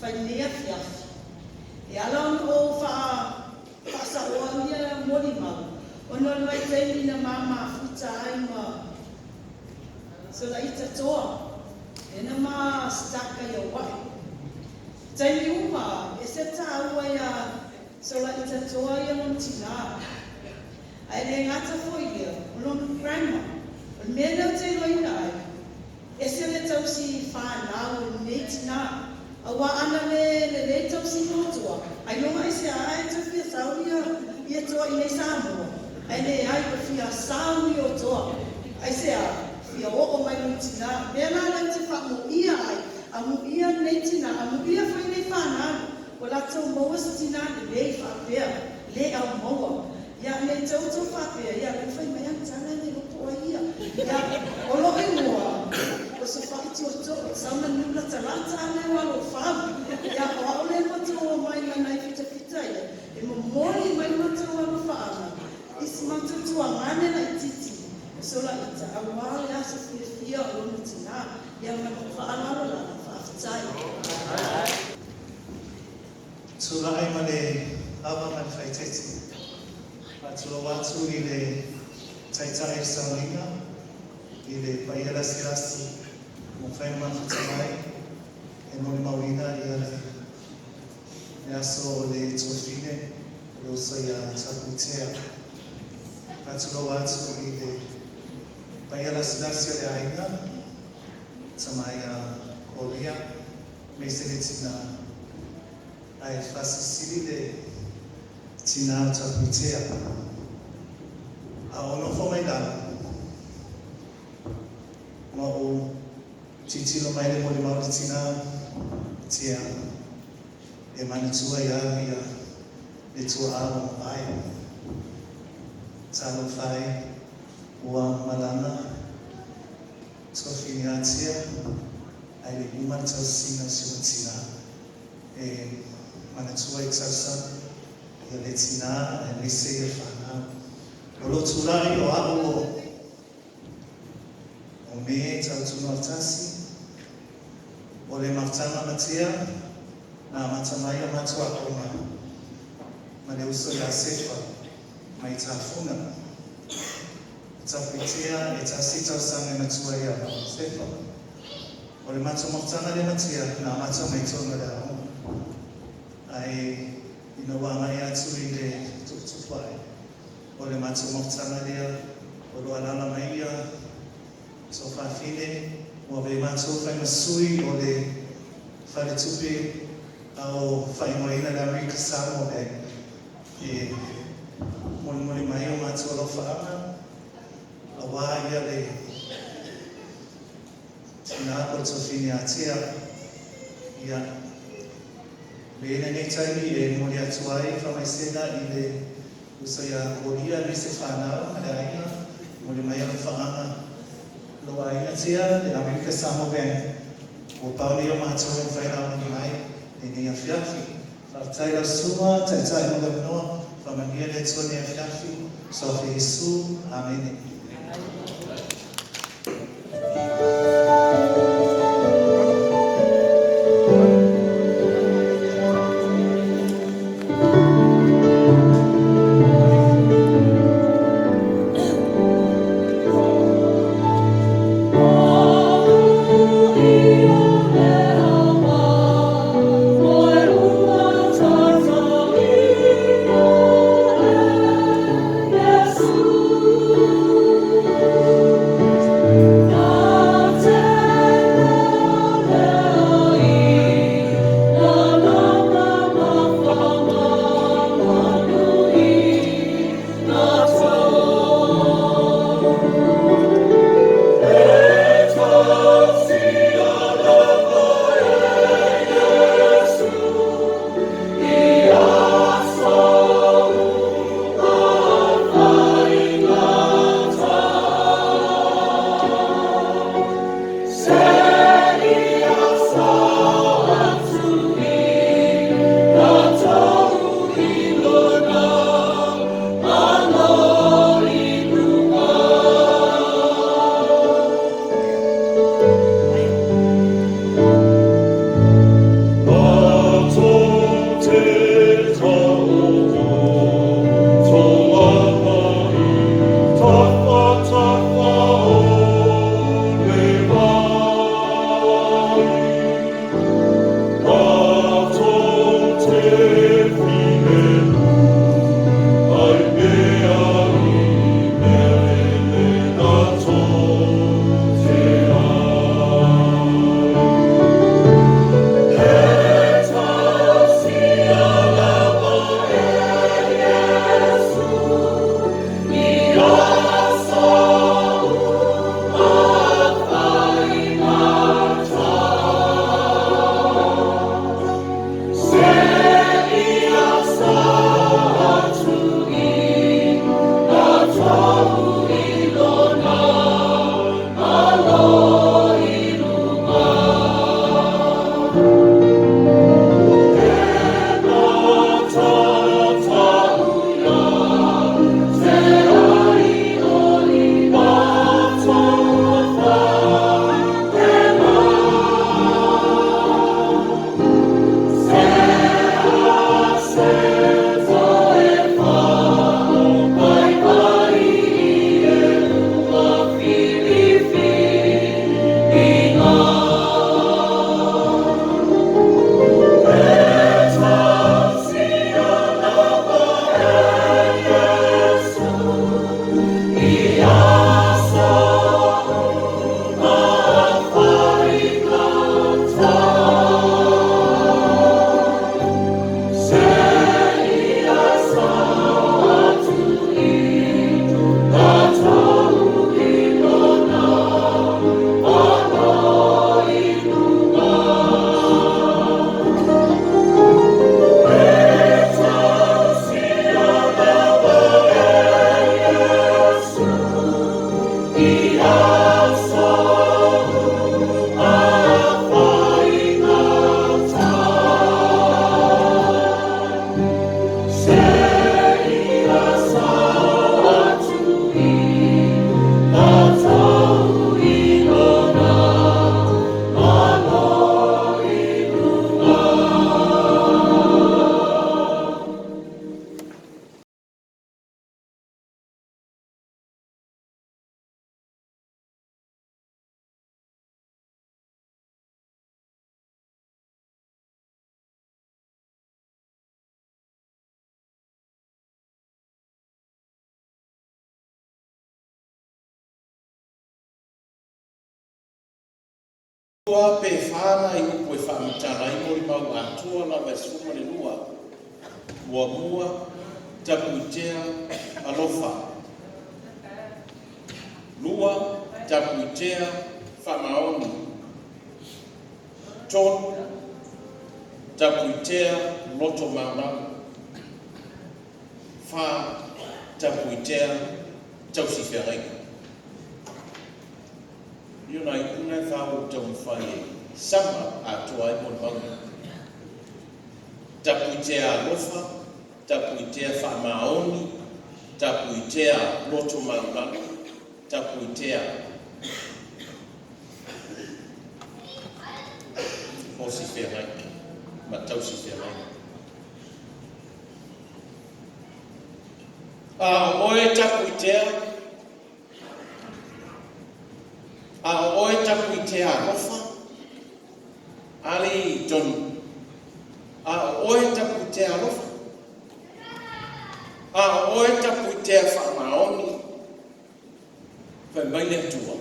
fai lenei afiafi. E ala ona ou faasaoa ia molimau, ona o le vaitaimi na ma mafuta ai ma Solaita Toa, lea na ma stuck ai Hawaii. Taimi uma, ese tāua ia Solaita Toa ia lona tinā. Ae le gata foi ia, o lona grandma. O le mea lea ou te iloaina ai, ese le tausi fanau o lenei tinā. Aua ana le lelei tausi matua, ailoga i se a e tau fia sau ia ia toa i nei Samoa, ae leai ua fia sau ia o toa. Aisea? Fia oo mai lona tinā. Mea la lea ou te faamuia ai, amuia lenei tinā, amuia foi nei fanau, ua latou maua se tinā lelei faapea, le au maua. Ia, nei te outou faapea, ia, lea ua fai mai ana tala e le iloa po o ai ia. Ia, o lou igoa, o Sofa'i Tuato'o, sau ma niu latalata a lea ua alofau. Ia, o a'u lea ua outou omai ma nai fitafita ia, e momoli mai matou alofaaga i si matou tuagane laitiiti o Solaita, auā le aso fiafia o lona tinā. Ia, ma lou faaaloalo lava, faafetai. Tulai ma le ava ma le faaeteete. Faatulou atu i le Taitai o Sauniga, i le paia lasilasi ua mafai ona mafuta mai e molimauina ia le aso o le tuafine o le uso ia Tapuitea. Faatulou atu i le paia lasilasi o le aiga. Tama ia Kolia, aemaise le tinā. Ae faasilisili le tinā o Tapuitea. A o nofo mai lalo, ma ou tilotilo mai le molimau le tinā Tia, e manatua ai au ia le tuaa ua mavae. Talofa e, ua malaga tuafine a Tia, ae le i uma le tausiga o si ona tinā. E manatua i tausaga ia le tinā aemaise ia fanau. O lou tulai o a'u o o me Tautunuatasi, o le mafutaga ma Tia, na amata mai a matou aoga ma le uso ia Sefa mai Tafuna. O Tapuitea e tasi tausaga e matua ia Sefa. O le matou mafutaga lea ma Tia na amata mai totonu o le aoga. Ae ina ua agai atu i le tuputupu ae, o le matou mafutaga lea o lo o alaala mai ia Sofafine, ua avea matou fai ma sui o le faletupe a o faaigoaina le Amerika Samoa Bank e molimoli mai o matou alofaaga aua ia le tinā po o le tuafine a Tia. Ia, le lenei taimi e momoli atu ai faamaisega i le uso ia Kolia aemaise fanau ma le aiga, momoli mai alofaaga lou aiga Tia, le Amerika Samoa Bank. Ua pau nei o matou e mafai ona auali mai lenei afiafi. Faafetai lau susuga Taitai mo le avanoa. Faamanuia le Atua i lenei afiafi. Suafa Iesu. Amene. Lua pe fa nai upu e faamatala ai molimau atoa lava e 12. Muamua, Tapuitea alofa. Lua, Tapuitea faamaoni. Tolu, Tapuitea loto maulalo. Fa, Tapuitea tausi feagaiga. Ia o nai upu na e fa ua ou taumafai e sama atoa ai molimau nei. Tapuitea alofa, tapuitea faamaoni, tapuitea loto maulalo, tapuitea osi feagaiga ma tausi feagaiga. A o oe Tapuitea, A o oe Tapuitea alofa, Ali Tonu. A o oe Tapuitea alofa, A o oe Tapuitea faamaoni, Fai mai le Atua,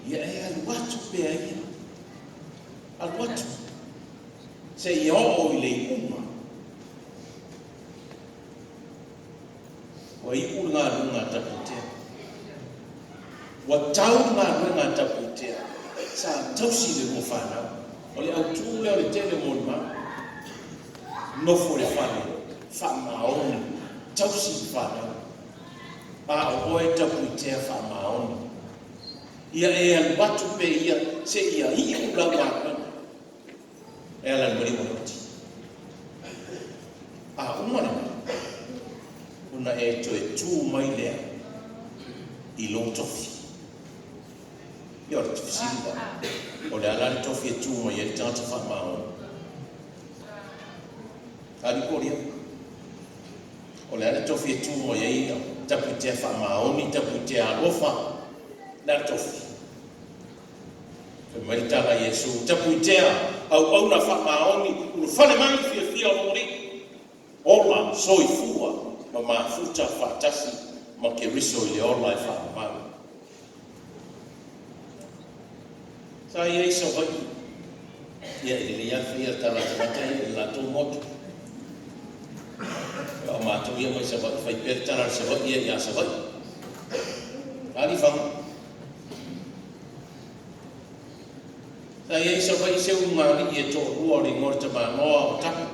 Ia e alu atu pea ia, alu atu, seia oo i le iuga. Ua iu le galuega a Tapuitea. Ua tau le galuega a Tapuitea. Sa tausi le lua fanau. O le autu lea o le tele o molimau. Nofo i le fale, faamaoni, tausi le fanau. A o oe Tapuitea faamaoni. Ia e alu atu pea ia seia iu lau galuega. E ala i le maliu o le oti. A uma lena, ona e toe tu mai lea i lou tofi. Ia o le fesili la, o le a la le tofi e tu mai ai le tagata faamaoni? Ali Kolia, o le a le tofi e tu mai ai Tapuitea faamaoni, Tapuitea alofa, le a le tofi? Fai mai le tala a Iesu, Tapuitea, auauna faamaoni, ulufale mai i le fiafia o lou Alii. Ola, soifua, ma mafuta faatasi ma Keriso i le ola e faavavau. Sa i ai Savaii, ia e lelei lava le faia o le tala a tagata ia i le latou motu. Ia o matou ia mai Savaii, fai pea le tala a le Savaii ia ia Savaii. A Lifaga. Sa i ai i Savaii se ulugalii e toalua o le igoa o le tamaloa o Tapu,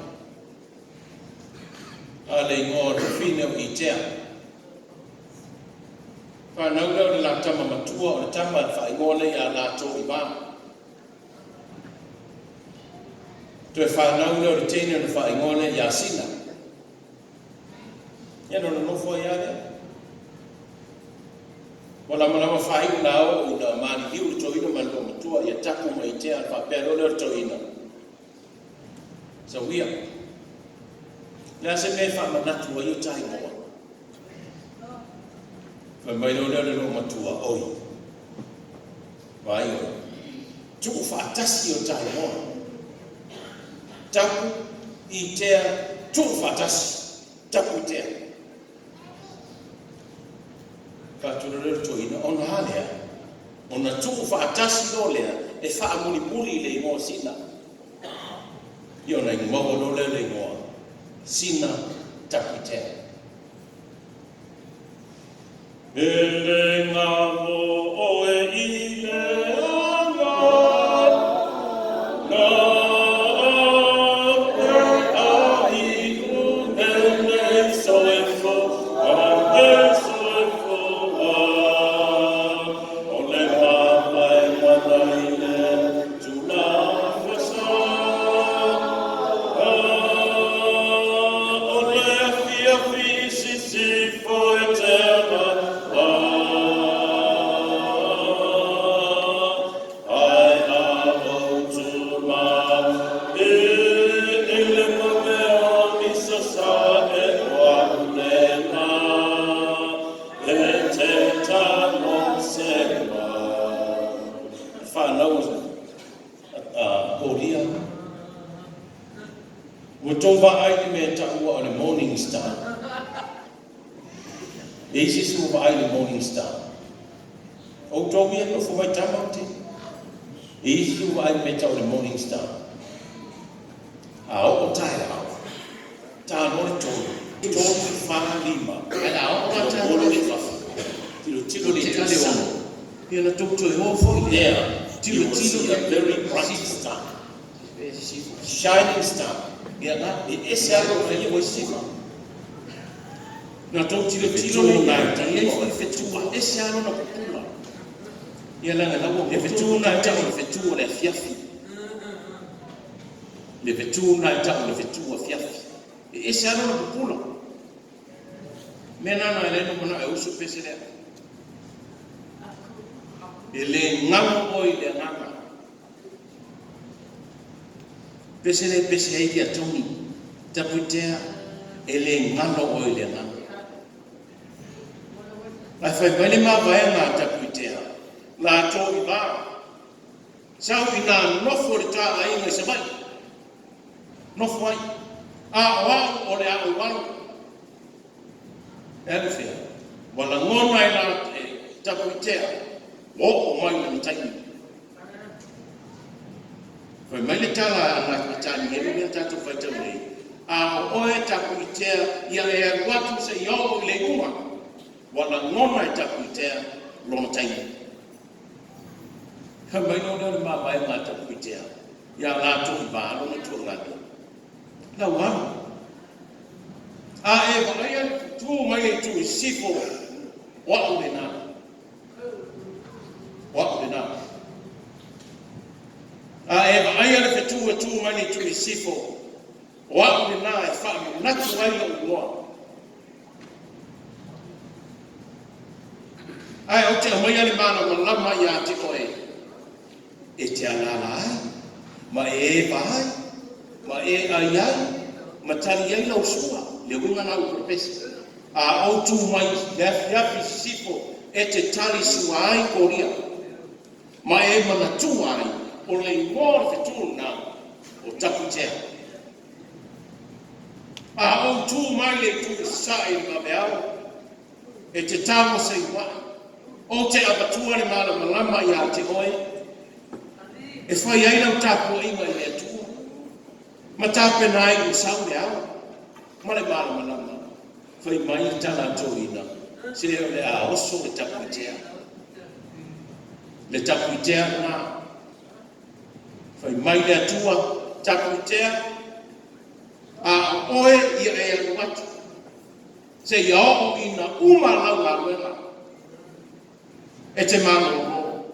a o le igoa o le fafine o Itea. Fanau lea o le la tama matua o le tama e faaigoa lea ia Latoiva. Toe fanau lea o le teine ona faaigoa lea ia Sina. Ia ona nonofo ai lava lea. Ua lamalama faaiu la oo ina maliliu le toeaina ma le loomatua ia Tapu ma Itea ona faapea loa lea o le toeaina, Sauia, o le a se mea e faamanatu ai o ta igoa? Fai mai loa lea o le loomatua, Oi, vaai oe, tuu faatasi o ta igoa. Tapu, Itea, tuu faatasi, Tapu Itea. Faatulou lea o le toeaina, ona a lea? Ona tuu faatasi loa lea e faamulimuli i le igoa o Sina. Ia ona maua loa lea o le igoa Sina Tapuitea. E le galo oe i le aga, na Whanau a Koria. Ua tou vaai i le mea e taua o le morning star. E i ai se isi ua vaai i le morning star? Outou ia nofo mai tama ou te. E isi ua vaai i le mea e tau o le morning star. A oo taeao, ta loa le tolu, tolu, fa, lima, Ae la oo la taeao lomolo i fafo. Tilotilo i le itu le ono. Ia na tou toe o foi lea. There you will see a very bright star. Shining star. Ia la. E ese lava lona ia ua sisifo. Na tou tilotilo lea i ai, e i ai foi fetu ua ese lava lona pupula. Ia leaga la ua Le motu fetu lena e tau o le fetu o le afiafi. Le fetu lena e tau o le fetu afiafi. E ese lava lona pupula. Mea lena na ala ai ona manao e usu le pese lea. E le galo oe i le agaga. Pese lea e pese ai ia Tony Tapuitea, e le galo oe i le agaga. Ae fai mai le mavaega a Tapuitea, latou i va, sau ina nofo le ta aiga i Savaii, nofo ai, a o au o le a ou alu. E alu i fea? Ua lagona e la e Tapuitea, ua oo mai lona taimi. Fai mai le tala a Tanielu lea tatou faitau nei, A o oe Tapuitea ia e alu atu seia oo i le iuga. Ua lagona e Tapuitea lona taimi. Fai mai loa lea o le mavaega a Tapuitea ia latou i va lona tualagi, Lau alu. A e vaaia le tu mai le itu i sisifo, o au lena. O au lena. A e vaaia le fetu e tu mai le itu i sisifo, o au lena e faamanatu ai lou igoa. Ae ou te aumaia le malamalama ia te oe, e te alaala ai, ma e eva ai, ma e ai ai, ma tali ai lau sua, le uiga na upu o le pese. A ou tu mai i le afiafi i sisifo e te tali sua ai kolia, ma e manatua ai o le igoa o le fetu lena o Tapuitea. A ou tu mai le itu i sasae i le vaveao, e te tago seuaʻi, ou te avatua le malamalama iā te oe, e fai ai lau tapuaiga i le Atua, ma tapena ai ua sau le ao ma le malamalama. Fai mai le tala a toeaina, se o le a oso le Tapuitea. Le Tapuitea lena. Fai mai le Atua, Tapuitea, a o oe ia e alu atu, seia oo ina uma lau galuega, e te malolo,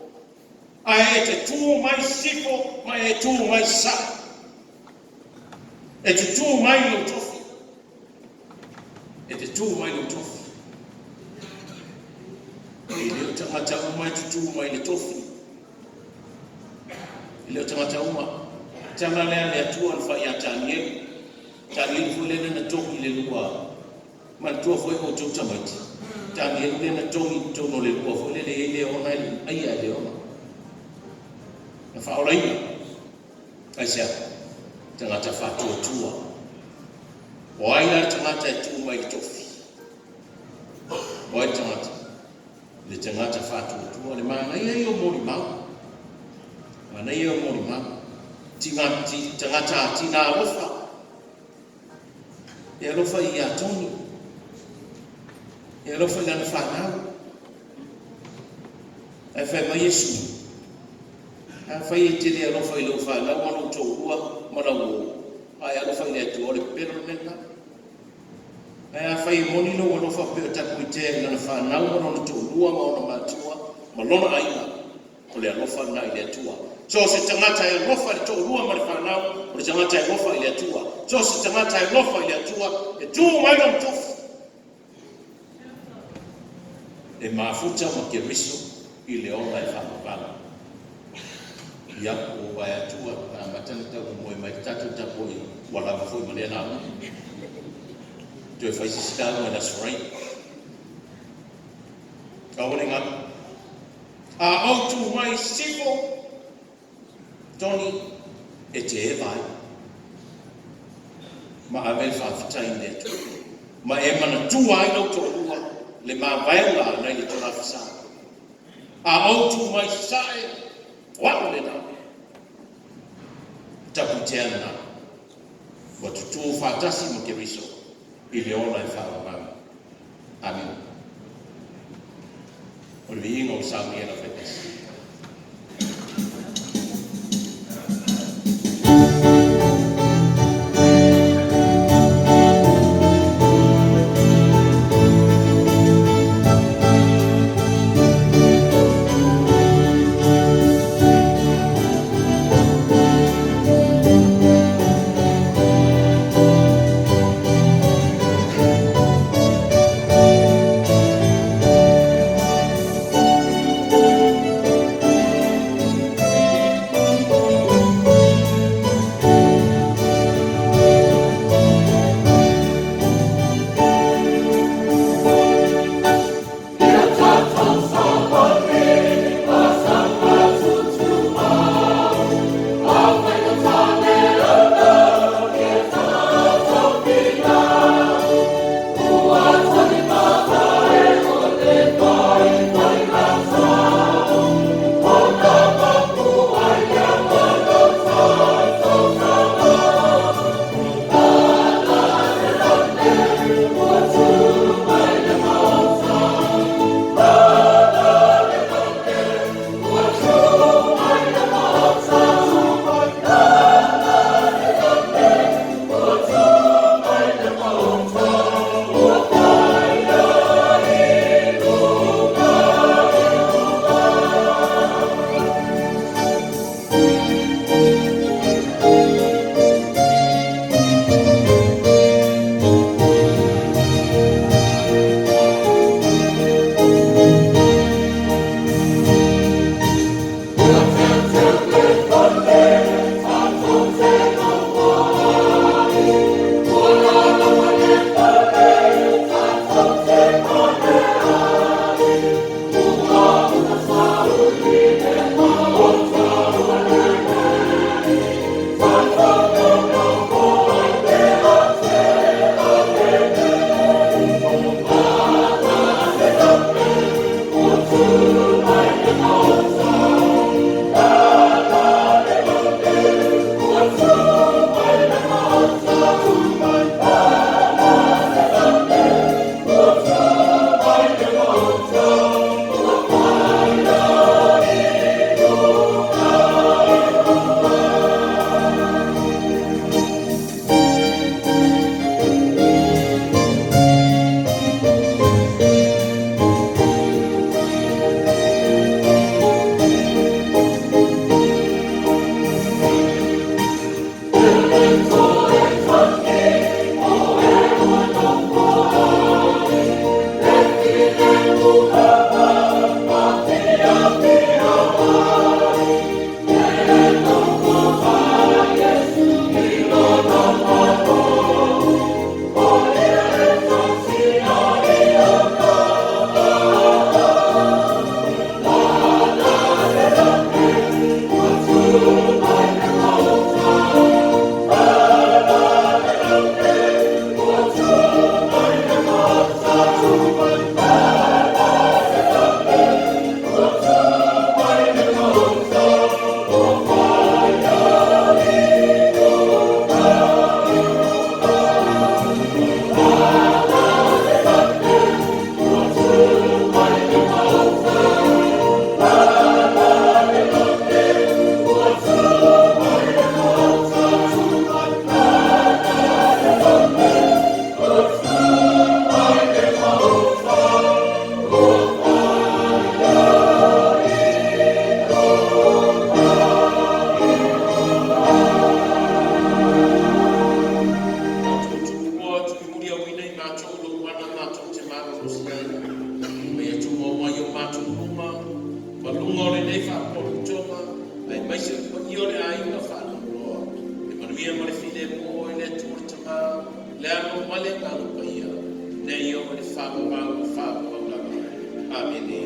ae e te tu mai sisifo ma e tu mai sasae. E te tu mai lou tofi. E te tu mai lou tofi. E le o tagata uma e tutū mai i le tofi. E le o tagata uma. Tala lea a le Atua na fai ia Tanielu. Tanielu foi lea na togi i le lua. Manatua foi outou tamaiti. Tanielu lea na togi i totonu o le lua foi lele e i ai leona e le i aia e leona. Na faaolaina. Aisea? Tagata faatuatua. O ai la le tagata e tu mai i le tofi? O ai le tagata? Le tagata faatuatua. Le manaia ia o molimau. Manaia ia o molimau. Tiga, ti, tagata tina alofa. E alofa ia Tony. E alofa i lana fanau. Ae fai mai Iesu, Afai e te le alofa i lou fanau ma lou toalua ma lau uo, a e alofa i le Atua, o le pepelo le mea lena. Ae afai e moni lou alofa pei o Tapuitea i lana fanau ma lona toalua ma ona matua ma lona aiga, o le alofa lena i le Atua. So o se tagata e alofa i le toalua ma le fanau, o le tagata e alofa i le Atua. So o se tagata e alofa i le Atua, e tu mai lona tofi. E mafuta ma Keriso i le ola e faavavau. Ia, ua ou vaai atu ua amata ona taumomoe mai le tatou tapuaiga, ua lava foi ma lea lauga. Toe fai se isi lauga i le Aso Faraile. Aua ne i galo. A ou tu mai i sisifo, Tony, e te eva ai. Ma ave le faafetai i le Atua. Ma e manatua ai lou toalua le mavaega nai le Tolafesa. A ou tu mai sasae, o au lena. Tapuitea lena, ua tutū faatasi ma Keriso i le ola e faavavau. Amene. O le viiga o le saunia na faitasi. Amene.